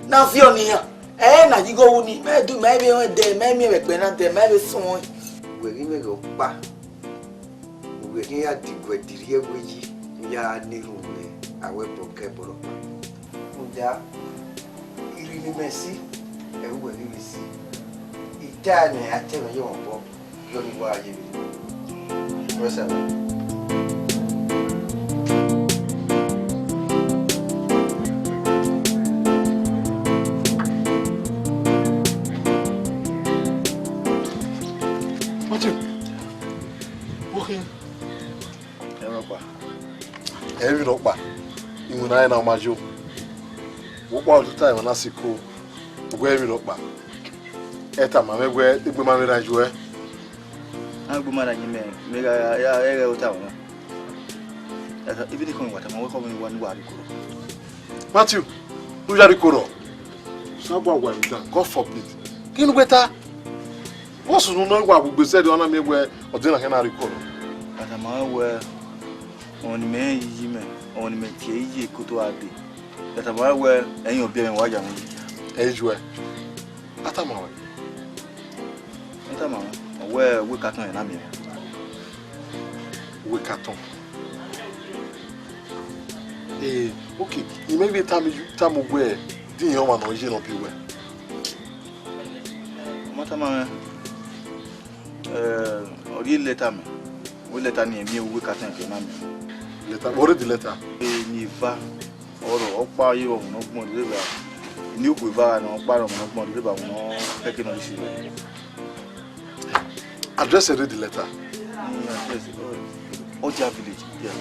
Ne a viọ ne iran, ẹ na ye igho ru ni, mẹ du, mẹ vbe rẹn dẹ, mẹ miẹn vbe ẹgbẹ na dẹ, mẹ vbe suẹn. Wẹ ghi mwẹ ghe ọkpa. Uwẹ khian ya diguẹ dirhiẹ wẹ yi, ya ne erhunmwu vbe awẹ ẹbọ ke ẹbọ rhọkpa. Rhunmwuda, irhi ne imẹ si, ẹre uwẹ ghi vbe si. I tae ne a te mwẹ ye mwẹ obọ, yọ ni wa ye vbe. Wẹ sẹ. Matthew, okay. Ẹmwẹ ọkpa. Emwi rhọkpa, iwinna ẹre na ọ ma yo. Vbe ọkpa ọtuta emwa na siko, uwẹ emwi rhọkpa. Ẹ tama mwẹ wẹ egbe ma vbe rran yuẹ. A gbe ma rran yin mẹ, mẹ gha ya ẹghẹ ota wọn. Ẹ, ibi ni kọn wa tama wẹ kọ vbe wa ni wa rhie ikoro. Matthew, ne u ya rhie ikoro. Osanobua wa emwi dan, God forbid. Kí ni wẹ ta? Vbọ sunu nọ wa vbe ugbe zẹdẹ, ọ na miẹn wẹ ọ de na khian na rhie ikoro. A tama wẹ, ọmọ ne imẹ rẹn yi mẹ, ọmọ ne imẹ tie yi ekoto a dee. A tama wẹ, ẹyin ọbiẹmwẹ wa ya mwẹ yi. Ẹ i juẹ. A tama wẹ. A tama wẹ, ọ wẹ, wẹ ka tọn ẹre na miẹn. Wẹ ka tọn. Ee, okay. Imẹ vbe tama, tama wẹ, din ọmwa ne ọ ye ne ọ biẹ wẹ. Ọ ma tama mwẹ, eh, ọ rhie lẹta mẹ. Wẹ lẹta ni miẹn uwu ka tẹn ke na miẹn. Lẹta, what is the letter? Eh, ni eva, ọrọ, ọkpa ye vbe ọvun ne ọ gbọn rre ba. Ni okhuo eva gha nọ, ọkpa rẹ ọvun ne ọ gbọn rre ba, vbe nọ kẹkẹ nọ isi vbe. Address, read the letter. Ni address, oh, Ọdia village, yeah.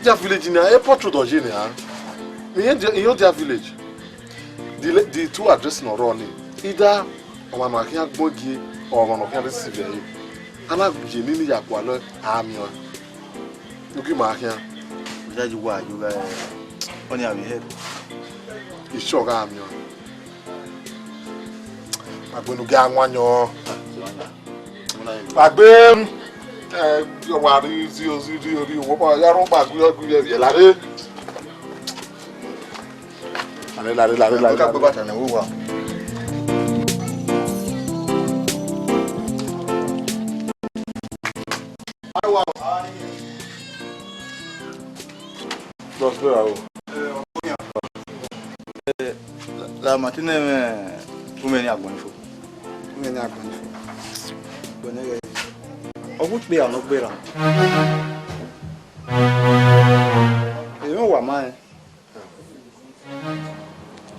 Ọdia village ni, airport road ọ ye ni, ah. Ni iye Ọdia village. The le-, the two address nọ rrọọ ni. Either ọmwa ne a khian gbọn gie, ọmwa ne ọ khian rre sivbi ẹre, a na gie nene ya gualọ a miẹn ọẹn. Ugi ma khian. Ojaji wa yo gha, ọni a vbe hẹ. Isọ gha miẹn ọẹn. Agbenu gha wan yọ. Agbe, eh, wa rri zio, zio, zio, zio, wo ba ya rhunmwuda gui, gui, ye lare. Lare, lare, lare, lare. Ka gbe bata ne wo wa. Bros, where are you? Eh, la, la Martin, eh, u mwẹ ne agbọn fo. U mwẹ ne agbọn fo. Agbọn ghẹ. Ọ gu kpe a nọ gbe ra. Emwi wa ma ẹ.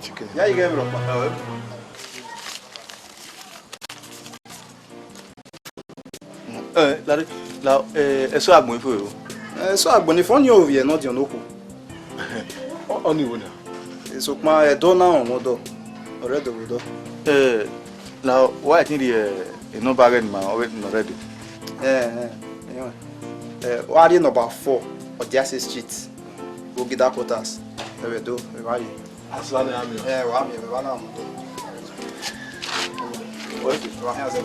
Chicken. Ya yi ghẹ vbe rhọkpa. Eh, lare, la, eh, eso agbọn ifo o. Eh, eso agbọn ifo, ọni ovbi ẹre ne ọ diọn ne okhuo. Ọ, ọni wo na? Eh, sokpan ẹdẹ na rọnmwẹ ọdọ, ọ rre ẹdẹ vbe odọ. Eh, la, wa i tin rhie, eh, enọmba ghẹ ne ima, ọ vbe ne ọ rre ẹdẹ. Eh, eh, eh, wa rhie number four, Ọdiase Street, Ogida Quarters, ẹvbo Ẹdo, evba rhie. Asla ne a miẹn. Eh, wa miẹn, wa na mu. Wa hia zẹ.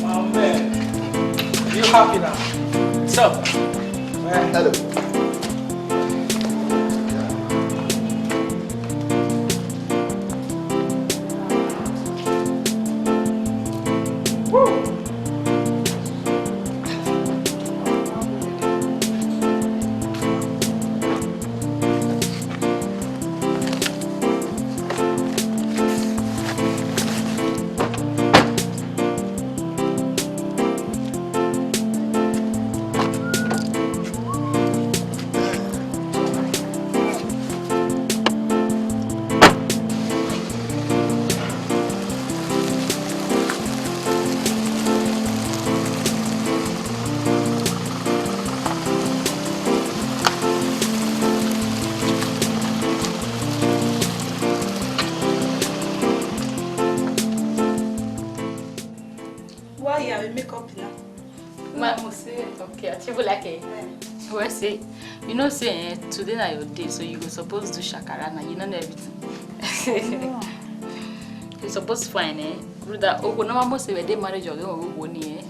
Oh, man. You happy now? So, eh. Hello. Why you have a makeup now? Ma, mo say, okay, I feel like it. Eh. Well, say, you know, say, eh, today na your day, so you go suppose do shakara now. You don't know everything. Oh. You suppose fine, eh? Brother, oh, no, mo say, we dey marriage, you don't know, eh?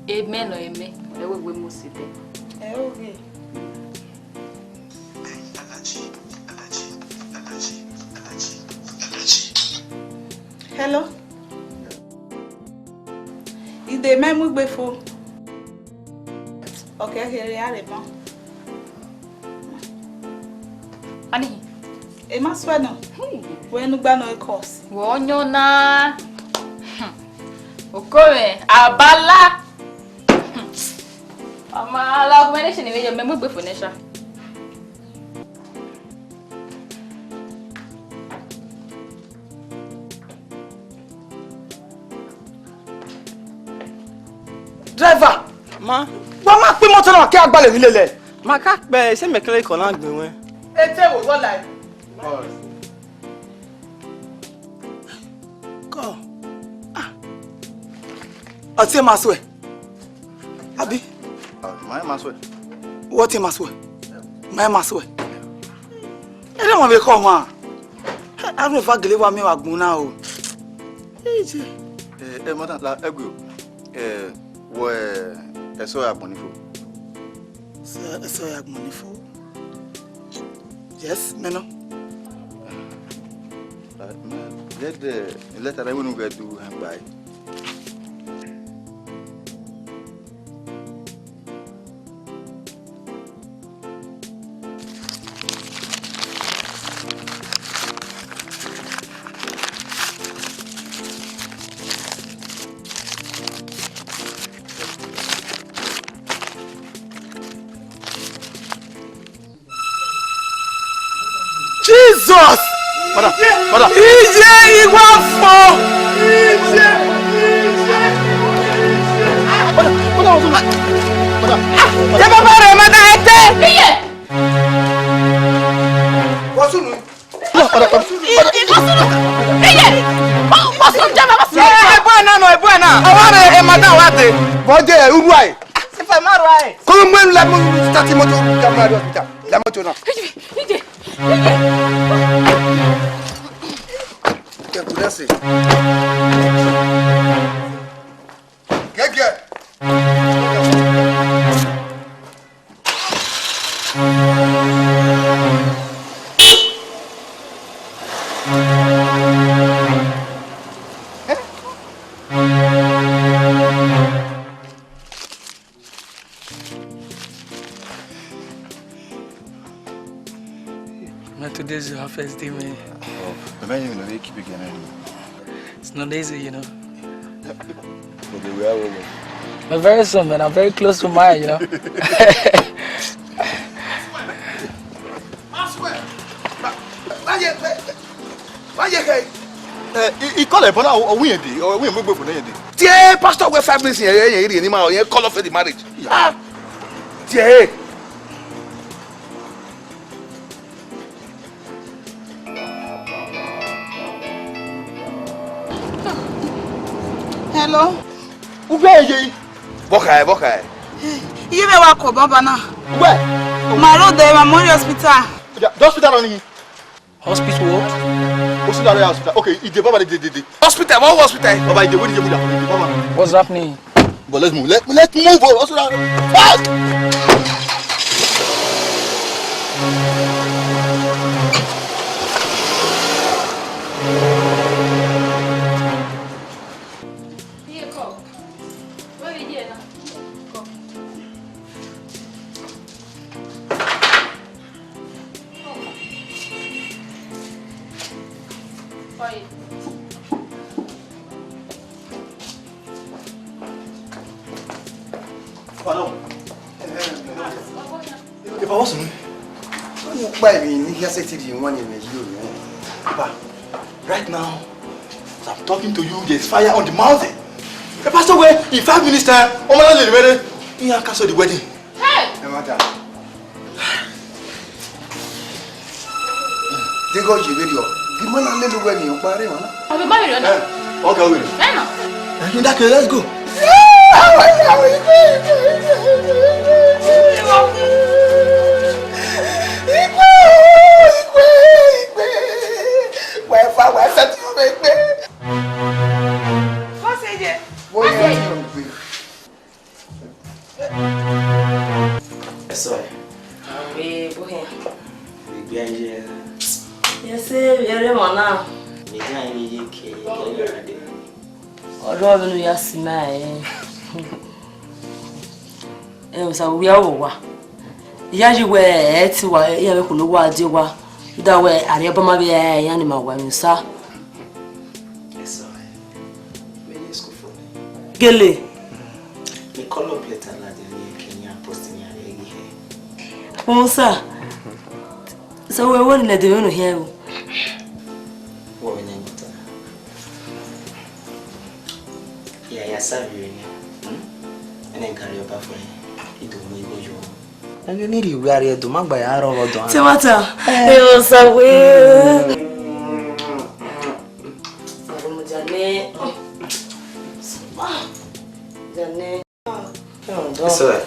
Amen or amen. Whatever we must say there. Eh, okay. Hello? Ide mẹ mu egbe fo. Okay, here, here, here. Ani? E ma suẹ nọ. Hey. Wẹ nu gba nọ e kọs. Wẹ ọyọn na. Hmm. Oko mwẹ, abala. Hmm. Ọma la ọgmẹ ne ṣe ne vbe yọ, mẹ mu egbe fo nẹ sha. Driver! Ma. Wa ma kpe imọto na, wa ke a gbalẹ vbe lele. Ma ka kpe, sẹ mẹ kẹlẹ ikọ na gbẹn wẹ. Ete wo gọ lai. Kọ. Ah. Ọtẹn ma suẹ. Abi? Ah, ma ma suẹ. Wọtẹn ma suẹ. Ma ma suẹ. Ẹ dẹ wan vbe kọ wan. Aro eva gele wa miẹn vbe agbọn na o. Eje. Eh, eh, madam, la ẹgue o. Eh, wẹ, eh, eso agbọn ni fo. Eso, eso agbọn ni fo. Yes, mẹ nọ. Eh, mẹ, ghẹ dẹ, lẹta ne wẹ ne u ghẹ du hangba ẹre. Jesus! Madam, madam. Iye iwa fo. Madam, madam, madam. Madam. Ye baba rẹ Vbọ de urhuae. Sifa ma rhuae. Kọ mu ẹn la mo start motor, ya ma hospital. La motor na. Ije, ije, ije. Kẹ ku dẹ se. Gẹgẹ. Man, today is your first day, man. Oh, man, you know, they keep it going. It's not easy, you know. But they were all over. But very soon, man, I'm very close to mine, you know. Maxwell! Maxwell! Why you, why, why you here? Eh, he, he call a brother, or we in the, or we in the, or we in the. Tie pastor we five minutes here, here, here, here, ni ma, here, call off the marriage. Yeah. Ah! Tie. Hello. Ugbe ye. Vbọ khae, vbọ khae. Iye mwẹ wa kọ baba na. Where? Ma rode Memorial Hospital. Yeah, the hospital on him. Hospital what? Hospital, yeah, hospital. Okay, ide baba, de, de, de. Hospital, what hospital? Baba, ide, where the hospital? Ide baba. What's happening? But let's move. Let, let's move. Oh, what's that? Fast! Here, come. Where we here now? Come. Come. Quiet. Pardon. If I was me, you buy me in here, say to the one in the you. Papa, right now, as I'm talking to you, there's fire on the mountain. The pastor will, in five minutes time, Omar will be ready. He can't cancel the wedding. Hey! Ẹ má dà. Dego ye vberriọ. Gimọ na lele uwẹ ni ọkpa rre emwa na. Ọ vbe ma vberriọ na? Eh, okay, okay. Ẹ na. Eh, in that case, let's go. Igwe, igwe, igwe. Wẹ fa, wẹ sẹtin ọmọ egbe. Wọ́n ṣe yẹ. Wọ́n ṣe yẹ. Eso es. Awe, buhe. Gbigbi aye. Yese, yere mwana. Gbigbi aye ye ke, ke yade. Ọrọ vbe ne u ya si ma ẹre. Ẹ, Osa, u ya wo wa. Iyayi wẹ ẹ ti wa, iran vbe khulo wa die wa. Da wẹ Arriọba ma vbe ra iran ni ma wa emwi Osa. Eso es. Me ye school for me. Gele. Me call up letter ladian ye ke iran post iran vbe ghi hẹ. Osa. So wẹ wẹ ne dẹ vbe no hian o. Wọ vbe ne mota. Ya ya sa vbe ne. Hmm? Ene gari ọba fo. Ido mu igho yo. Ẹghe ne I rhie uwu rrie do, ma gba ya rrọọ vbe ọdọ. Te mata. Eh. Ẹ Osa wẹ. Jane. Jane. Eso es.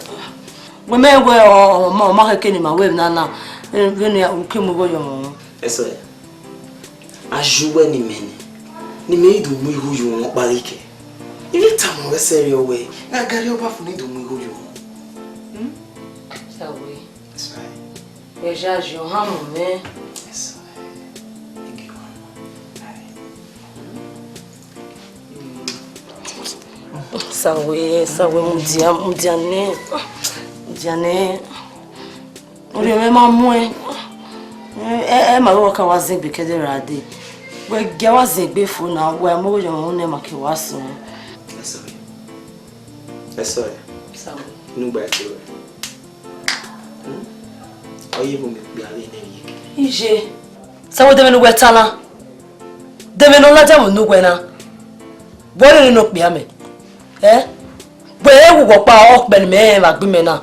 Wẹ mẹ wẹ ọ, ọ, ọ ma, ọ ma khẹke ne ima wẹ emwi na na, vbene u ke mu igho ye ọmwa. Eso es. A ju wẹ ne imẹ nẹ, ne imẹ i do mu igho ye ọmwa ọkpa ghi kẹ. I vbe tama ruẹ sẹrriọ wẹ, ne a gari ọba fo ne i do mu igho ye ọmwa. Hmm? Sawe. Eso es. Wẹ zaghae ohan mu mwẹ. Eso es. Ege ohan mu. Sawe, Sawe, mudia, mudia nẹ, mudia nẹ. Orhiọn mwẹ ma muẹn. Ẹ, ẹ ma vbe ka wa zẹn egbe ke ẹdẹ ra dee. Wẹ gie a wa zẹn egbe fo na, wẹ a mu igho ye ọmwa ne ima ke wa suẹn. Eso es. Eso es. Sawe. Inu gba ẹse ruẹ. Hmm? Ọ ye vbe mẹ okpia vbe nẹ vbe iyeke. Iye. Sawe, de vbene uwẹ ta na? De vbene ọ ladian vbe unu uwẹ na? Wẹ ọ rere ne okpia mẹ? Ẹ? Wẹ ẹ wu wẹ ọkpa ọkpẹ ne imẹ rẹn vbe agbọn imẹ na?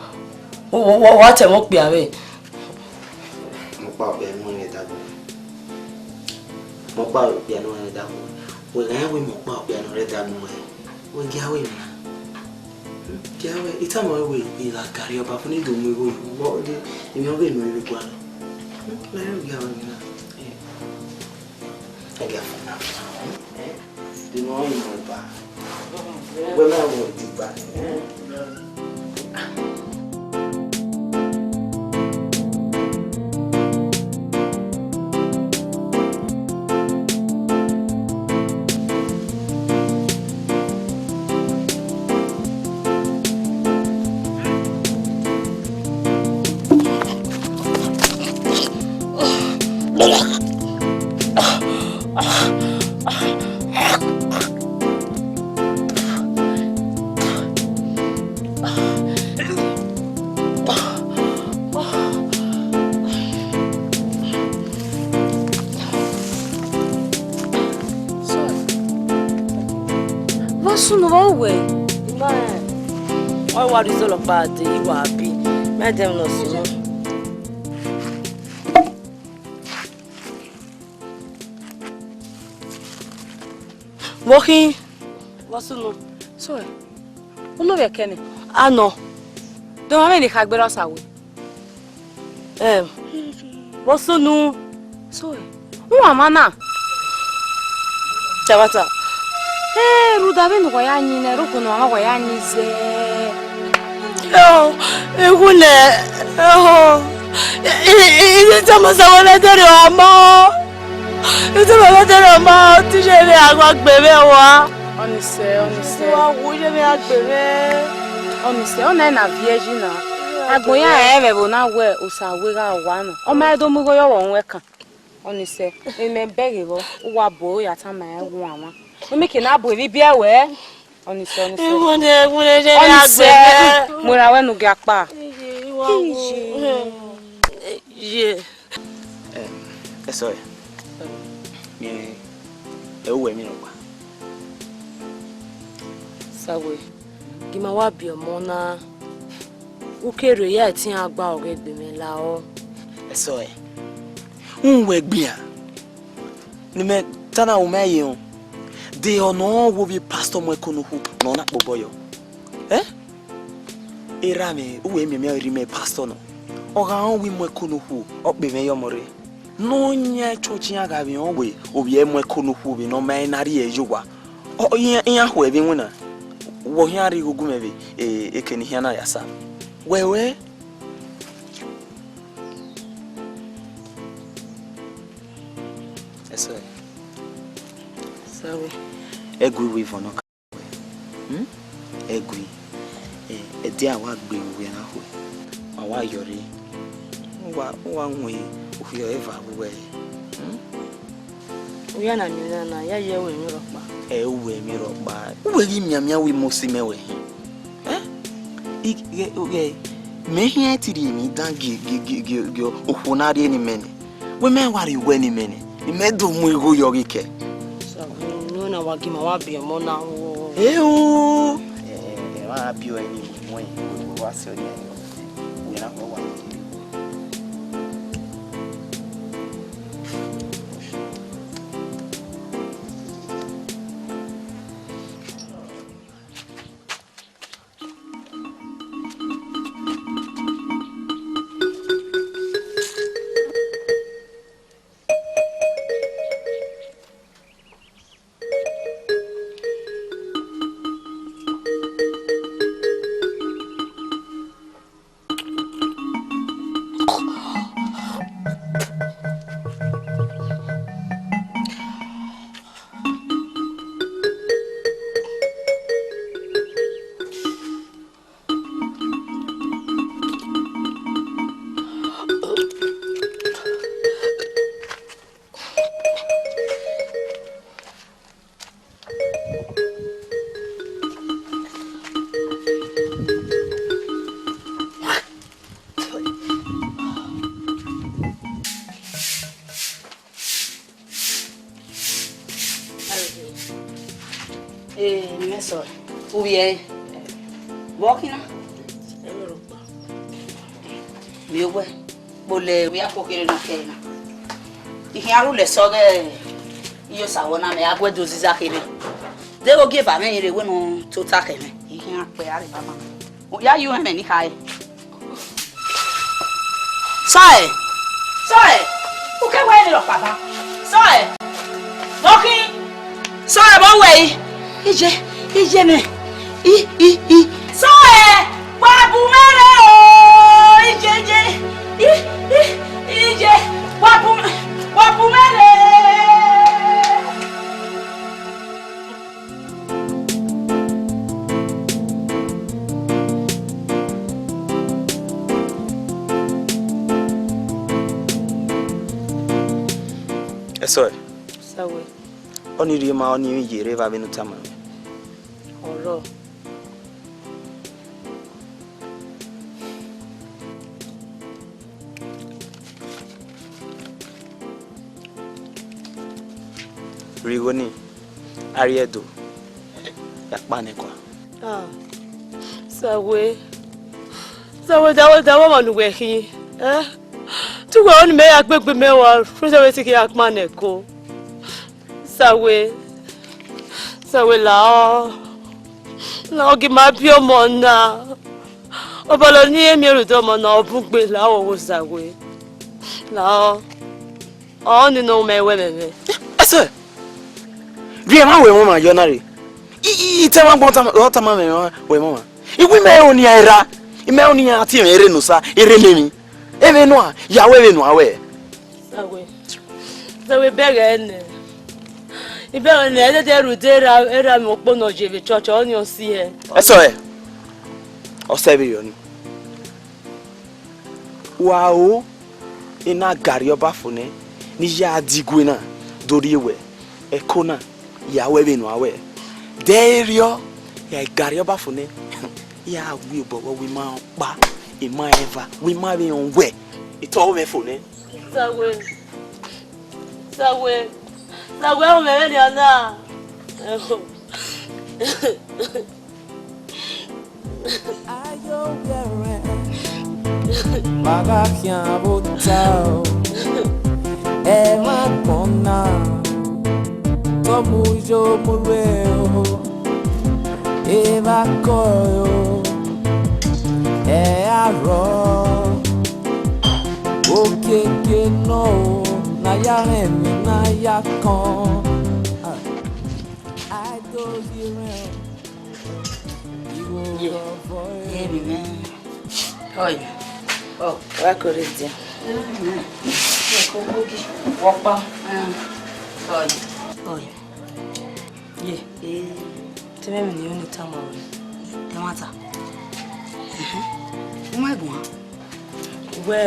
Wa, wa, wa, wa ta ẹmwẹ okpia mwẹ. Mẹ ọkpa okpia ne ọ rre ẹdagbọn. Mẹ ọkpa okpia ne ọ rre ẹdagbọn. Wẹ gha rẹn wẹ mẹ ọkpa okpia ne ọ rre ẹdagbọn wẹ. Wẹ gie a ru emwi na. Gie wẹ, I tama ruẹ wẹẹ, I gha gari ọba fo ne I do mu igho yi, vbọ de, emwi ọghe nọ vbe gualọ. Hmm, na rẹn gie wẹ emwi na. Eh, I gha fo na. Hmm? Eh? De nọ yi nọ ba. Wẹ ma wọ digba. Eh? Vbọ sunu vbọ wẹ? Ima rẹn. Ọ wa rhie izọlọ kpa dee, I wa bi. Mẹ dẹmwẹ ne ọ sunu. Vbọ khin? Vbọ sunu? So, unu vbe ẹkẹ nẹ? Anọ. De ọmwa mwẹ ne I kha gberra Osawe? Em, vbọ sunu? So, uwa ma na? Chavata. Ee, rhunmwuda vbene uwa ya yin nẹ, rhunmwuda ne uwa ya yin zẹ. Yo, ekhunẹ, oh, I, I, I, I tama Osawe ne ọ dẹrriọ ọmọ. I tama Osawe ne ọ dẹrriọ ọmọ, ọ te ye vbe a gha gbe mwẹ wa. Ọni sẹ, ọni sẹ. Wa wu ye vbe a gbe mwẹ. Ọni sẹ, ọna na viẹ yi na. Agbọn ya rẹn vbe ẹvbo na wẹ Osawe gha wa na. Ọ ma do mu igho ye ọvbokhan. Ọni sẹ, emwi mẹ bẹghe vbọ, uwa bu oro ya tama rẹn wanwan. Mẹ ke na bu emwi biẹ wẹ. Ọni sẹ, ọni sẹ. Ewu ne, ewu ne, ye Ọni ya sẹ, gbe. Mu erha ruẹ ne u gia kpa. Ye. Em, ẹsọhẹ. Miẹn ẹ u wẹ emwi rhọkpa. Sawe, gie ima wa biẹ ọmọ na, u ke rhie ya ẹtin iran gba ọghe egbe mwẹ lahọ. Ẹsọhẹ, u wẹ egbe iran. Ne imẹ ta na, u ma ye họn. De ọ nọ wo vbe pastor mu ẹko ne okhuo ne ọ na kpobọ yọ? Eh? Erha mwẹ, u wẹ miẹn mẹ rhie mẹ pastor nọ. Ọ gha rẹn wẹẹ mu ẹko ne okhuo, ọ kpe mwẹ yọ ọmọ rre. Ne ọ yan church iran gha vbe rẹn wẹẹ ovbi ẹre mu ẹko ne okhuo vbe ne ọ ma rẹn na rhie ẹre ye owa. Ọ, iran, iran khuẹ vbe iwinna. Wẹ ọ khian rhie igho gu mwẹ vbe, e, eke ne I khian na ya sa. Wẹ wẹ. Ẹsọhẹ. Sawe. Ẹgu iwe vọn nọ ka wẹ. Hmm? Ẹgu i, eh, ẹdẹ a wa gbe vbe uwẹ na khuẹ. A wa yọ rre. Uwa, uwa wọn okhiọ eva vbe uwẹ. Hmm? U ya na miẹn na na, ya ye wẹ emwi rhọkpa. Ẹ, u wẹ emwi rhọkpa. U wẹ ghi mianmian wẹ Mosi mẹ wẹ hin. Eh? I, ghẹ, ghẹ, mẹ khian te rhie emwi dan gie, gie, gie, gie, gie okhuo na rhie ne imẹ nẹ. Wẹ mẹ wa rhie uwẹ ne imẹ nẹ. Imẹ do mu igho yọ ghi kẹ. Sawe, ne na wa gie ima wa biẹ ọmọ na o. Eo. Ẹ, ẹ, ẹ ma biẹ ọnii, wẹ, wẹ, wẹ wa sẹ ọnii. Wẹ na kọ wa. Eh, Mẹsọ, u vbiẹ ẹre? Vbọ khin na? Miẹn owẹ, kpolẹ wẹ a koko kherhe na kẹre na. I khian rhulẹ sẹ ọghe Iyosa vbọ na, mẹ gha gu ẹe do ziza kherhe. Deghẹ ogieva mwẹ yin rre, wẹ ne u tota khẹ mwẹ. I khian Akpẹ a rre ba ma. Ya ye umwẹ ni kha re. Sọe! Sọe! U ke wẹ ne rọ kpaba. Sọe! Vbọ khin? Sọe, vbọ wẹ i? Iye, iye nẹ. I, i, i. Sọe! Wa bu mwẹ rre o! Iye, iye. I, i, iye. Wa bu, wa bu mwẹ rre. Ẹsọe. Sawe. Ọnii rhie ma, ọnii ye rre evba vbene u tama mwẹ. Ọrọ. Rhie igho nii, Ariẹdo, ya kpa nẹ kua. Ah, Sawe, Sawe, Sawe, Sawe, ọmọ ne uwẹ khin, eh? Te uwẹ ru ne imẹ ya gbe egbe mẹ rua, rhunmwuda wẹ te I khian kpa nẹ ko. Sawe, Sawe, lahọ, lahọ, gi ma biẹ ọmọ na. Ọbọlọ ne I miẹn rhunmwuda ọmọ na, ọ bun gbe, lahọ, wo Sawe, lahọ. Ọ ni nọ mwẹ wẹ mẹmẹ. Ẹsẹ, vbe emwa wẹ ẹmwẹ ọmwa yọ na rre? I, I, I te ẹmwẹ agbọn tama, ọ tama mwẹ wẹ ẹmwẹ ọmwa. I wẹ imẹ ro nian erha, imẹ ro nian tie mwẹ erha ne Osa, erha ne emwi. Emwi nua, ya wẹ vbene u wẹ. Sawe, Sawe, bẹghe nẹ. I bẹghe nẹ, ẹdẹdẹ rhunmwuda erha, erha mwẹ okpo ne ọ ye vbe church, ọnii ọ si hẹ. Ẹsọe, ọ sẹ vberriọ ni. Wa ro, ena garri ọbafo nẹ, ne I ya di igue na, do rhie wẹ, ẹko na, ya wẹ vbene u wẹ. De erriọ, ya garri ọbafo nẹ, ya wi obọ vbe ima ọkpa, ima eva, wẹ ima vbe rẹn wẹ, etọ mwẹ fo nẹ. Sawe, Sawe, Sawe, ọ mwẹ vbenian na. Ayo vbe ẹmwẹ, ma gha khian vbe ota o. Ẹmwẹ agbọn na, tọ mu yo mu rre o. Evba kọ o, ẹ a rrọọ. Okiekie nọ o, ne a ya rẹn emwi ne a ya kọn. A do ghi rẹn o. Ye, ye, vbe mwẹ. Ọe. Ọ, wa kore dia. Wọ kpa. Ọe. Ọe. Ye. Eh. Te mẹ emwi ne I ru ne I tama ruẹ. Ẹmwata. Mhm. U ma guan. Wẹ,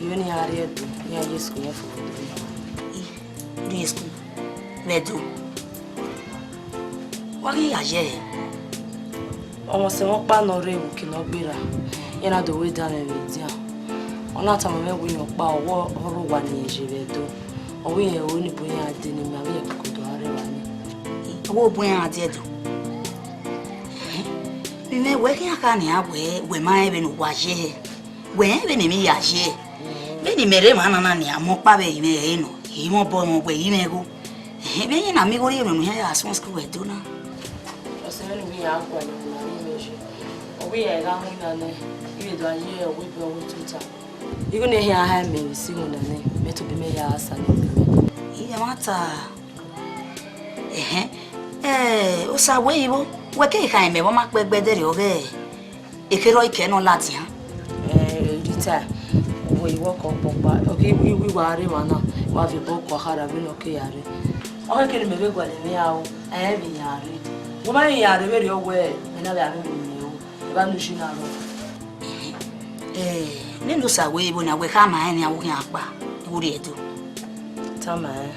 I ru ne iran rrie Ẹdo, iran ye school, iran fo vbe Ẹdo. I rrie school vbe Ẹdo. Wa ghi ya ye ẹre. Ọmwa ọse mwẹ ọkpa ne ọ rre vbe uki ne ọ gberra, iran na do ru edanmwẹ vbe edian. Ọ na tama mwẹ wẹẹ, irẹn ọkpa ọvbokhan ne irẹn ye vbe Ẹdo, ọ wẹẹ irẹn ru ni bu iran dee ne imẹ, avbe irẹn koko do gha rre evba nii. Ọ wẹẹ ọ bu iran dee Ẹdo. Mẹ wẹ khian kha nian wẹẹ, wẹ ma rẹn vbene uwa ye hẹ. Wẹ rẹn vbene emwi ya ye. Vbene imẹ rre emwa na na nian, mẹ ọkpa vbe ẹrinmwẹ ẹre nọ, I mwẹ obọ mwẹ wẹ I mwẹ igho. Ẹhẹn, vbe ẹrin na miẹn igho rhie mwẹ ne u khian ya suẹn school vbe Ẹdo na. Ọse mwẹ ne uwa ya gualọ ne a rri mwẹ ye. Ọ wẹẹ iran gha winna nẹ, I vbe do a ye ẹre, ọ wẹẹ ebe ọ wẹẹ tota. Igho ne iran ha mẹ vbe isi iwinna nẹ, mẹ tobọ imẹ ya sa nẹ. Iran ma ta. Ẹhẹn. Eh, Osa wẹ igho, wẹ keghi khama mẹ vbe ọ ma kpẹ gbe ẹdẹrriọ ọghẹ ekherhe ọre ikẹ ne ọ ladian. Eh, Rita, wẹ igho ọkọ ọkpọkpa, ọ ghi wẹ, wẹ wa rre emwa na, wa viọ obọ ọkọ kharha vbene ọ ke ya rre. Ọ khẹke ne imẹ vbe gualọ emwi aro, ẹ i vbe ya rre. Wẹ ma ya rre vberriọ wẹẹ, mẹ na vbe aro emwi aro, evba ne u si na rrọọ. Eh, nene Osa wẹ igho na, wẹ khama rẹn nian, vbe u khian kpa, vbe u rrie Ẹdo. Tama rẹn.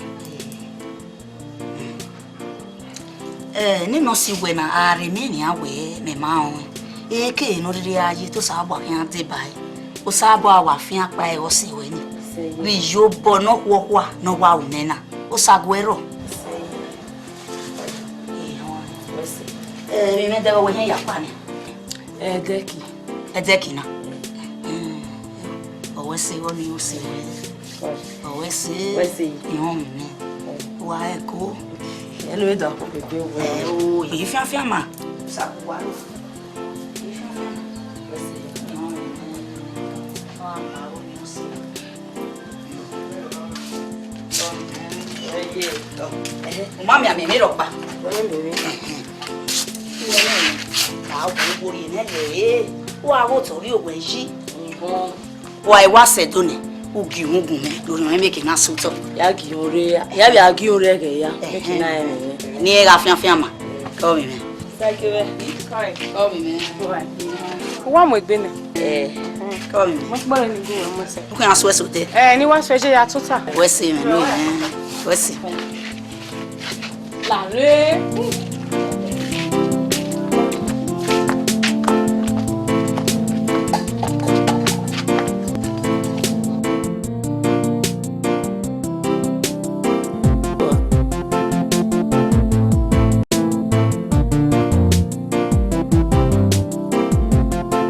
Eh, nene ọ si wẹ na, a rhe miẹn nian wẹẹ mẹ ma rẹn ọnrẹn. Eke ne ọ rhirhi a ye te Osanobua khian deba ẹre. Osanobua wa fian kpa ẹre ọse ruẹ ni. Vbe iyobọ ne ọ khuọkhua ne ọ wa ru nẹ na. Osa gu ẹre rrọọ. Eh, vbe mwẹ dẹghe wẹ hẹn ya kpa nẹ. Ẹdẹki. Ẹdẹki na. Hmm. Ọ wẹ sẹ, ọ ni ọ sẹ. Ọ wẹ sẹ. Wẹ sẹ. Ihọn mwẹ. Wa ẹko. Ẹnu ẹdọ akpọ bẹbẹ wẹ. Ẹ o, ifianfian ma. Osa gu wa ro. Ọ, ẹhẹ, u ma mianmian emwi rhọkpa. Ẹhẹn. Uwẹ nẹ, a wo wo rhie nẹ lẹ, u gha ghe otọ rhie owẹ yi. Wa i wa sẹ Ẹdo nẹ, u gie uhunmwu gun mwẹ, ne orhiọn mwẹ mieke na sẹ otọ. Ya gie ore, ya vbe a gie ore ẹghẹ ya, make na rẹn mwẹ. Ne irẹn gha fian fian ma, kẹ ọvbi mwẹ. Kẹ ọvbi mwẹ. Wa mu egbe nẹ. Eh, kẹ ọvbi mwẹ. Mo ti gbọdọ ni gun wẹ mọ sẹ. U khian suẹ sotẹ. Eh, ne I wa suẹ ye ya tota. Wẹ se mwẹ nọ, eh, wẹ se. Lare.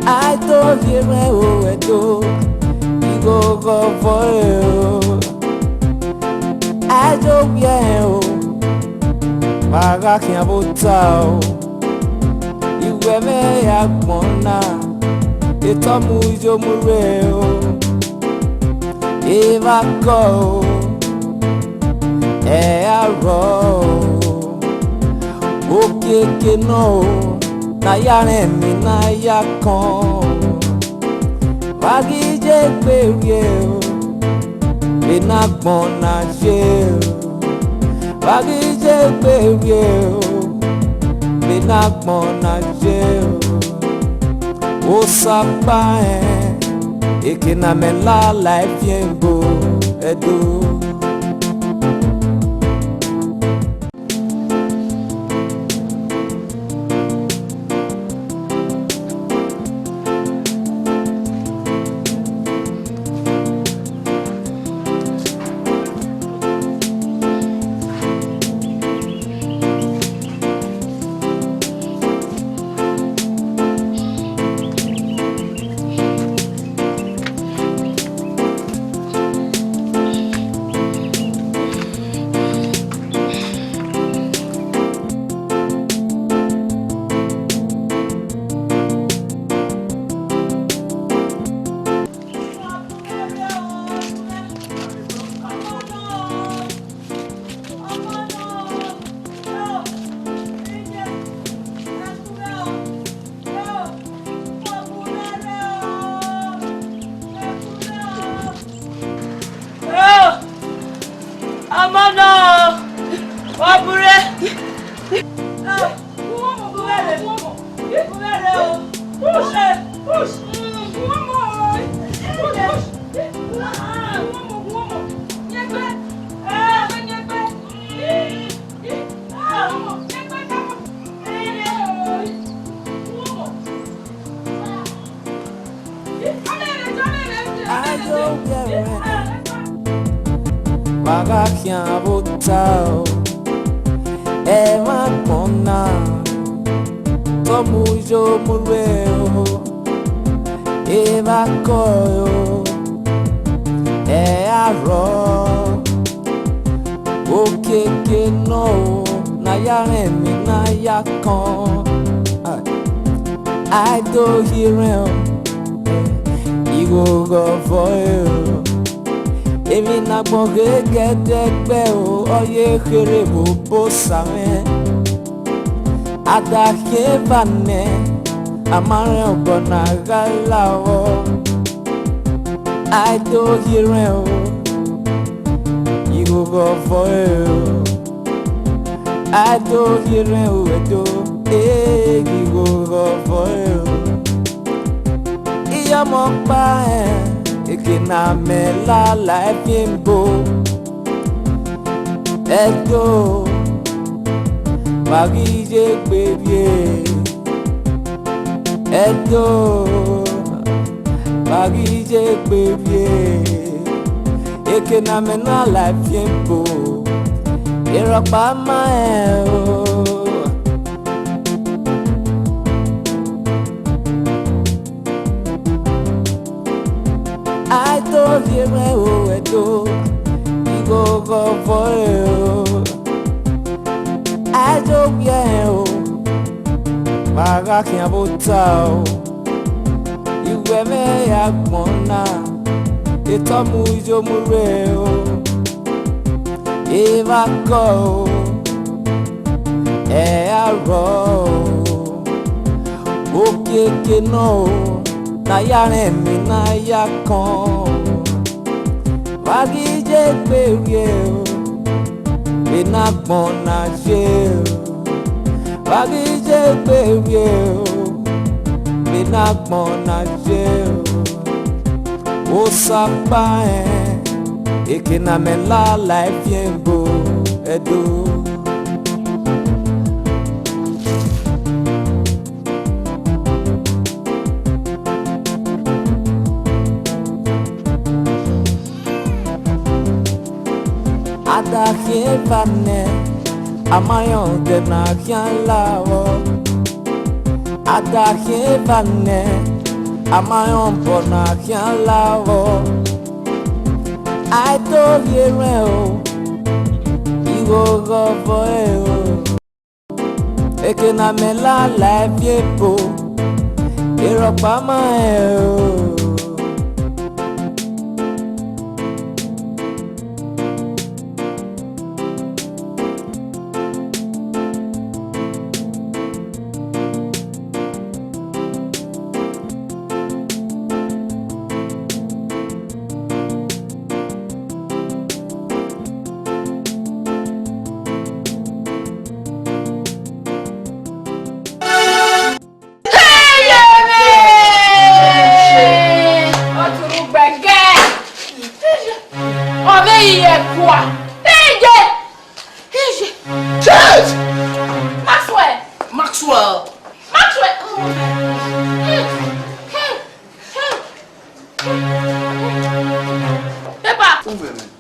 Aito ghi mwẹ o Ẹdo, igho ghọghọ vọre o. Aito ghi ẹre o, ma gha khian vbe ota o. Iwẹ mwẹ ya gbọn na, etọ mu iye mu rre o. Evba kọ o, ẹ a rrọọ o. Okiekie nọ o, ne a ya rẹn emwi ne a ya kọn o. Vbe a ghi ye egbe rrie o, vbe ne agbọn na ye o. Vbe a ghi ye egbe rrie o, vbe ne agbọn na ye o. Osa kpa rẹn, eke ne a mẹ la la fian ebo Ẹdo. Ọmọ náà, ọ bure. Ayo gẹrẹ, wa gha khian vbe ota o, ẹmwẹ agbọn na, tọ mu yo mu rre o, evba kọ o, ẹ a rrọọ. Okiekie nọ o, ne a ya rẹn emwi ne a ya kọn. Ai do ye rẹn o, igho ghọghọ ẹre o. Emwi ne agbọn ghe gẹdẹgbẹ o, ọ ye kherhe vbe obosa mwẹ. A da khian eva nẹ, a ma rẹn obọ ne a gha la vbọ. Ai do ye rẹn o, igho ghọghọ ẹre o. Ai do ye rẹn o, Ẹdo, eh, igho ghọghọ ẹre o. Iyọmọ ọkpa rẹn, eke ne a mẹ lala ẹvbo ebo. Ẹdo, wa ghi ye egbe rrie. Ẹdo, wa ghi ye egbe rrie. Eke ne a mẹ lala ẹvbo ebo, erhọkpa ma rẹn o. Ai do ye mwẹ o, Ẹdo, igho ghọghọ ẹre o. Ai do wiẹ rẹn o, ma gha khian vbe ota o. Iwẹ mwẹ agbọn na, etọ mu yo mu rre o. Evba kọ o, ẹ a rrọọ o, okiekie nọ o, ne a ya rẹn emwi ne a ya kọn o. Vbe a ghi ye egbe rrie o, vbene agbọn na ye o. Vbe a ghi ye egbe rrie o, vbene agbọn na ye o. Osa kpa rẹn, eke ne amẹ la la efiẹn ebo Ẹdo. A da khian eva nẹ, a ma rẹn odẹ ne a khian la vbọ. A da khian eva nẹ, a ma rẹn obọ ne a khian la vbọ. A i do rhie rẹn o, igho ghe ọvọ ẹre o. Eke ne amẹ la la ẹvbi ebo, erhọkpa ma rẹn o. Ọ vbe ye kua. Iye! Iye! Shit! Maxwell! Maxwell! Maxwell! Pepper!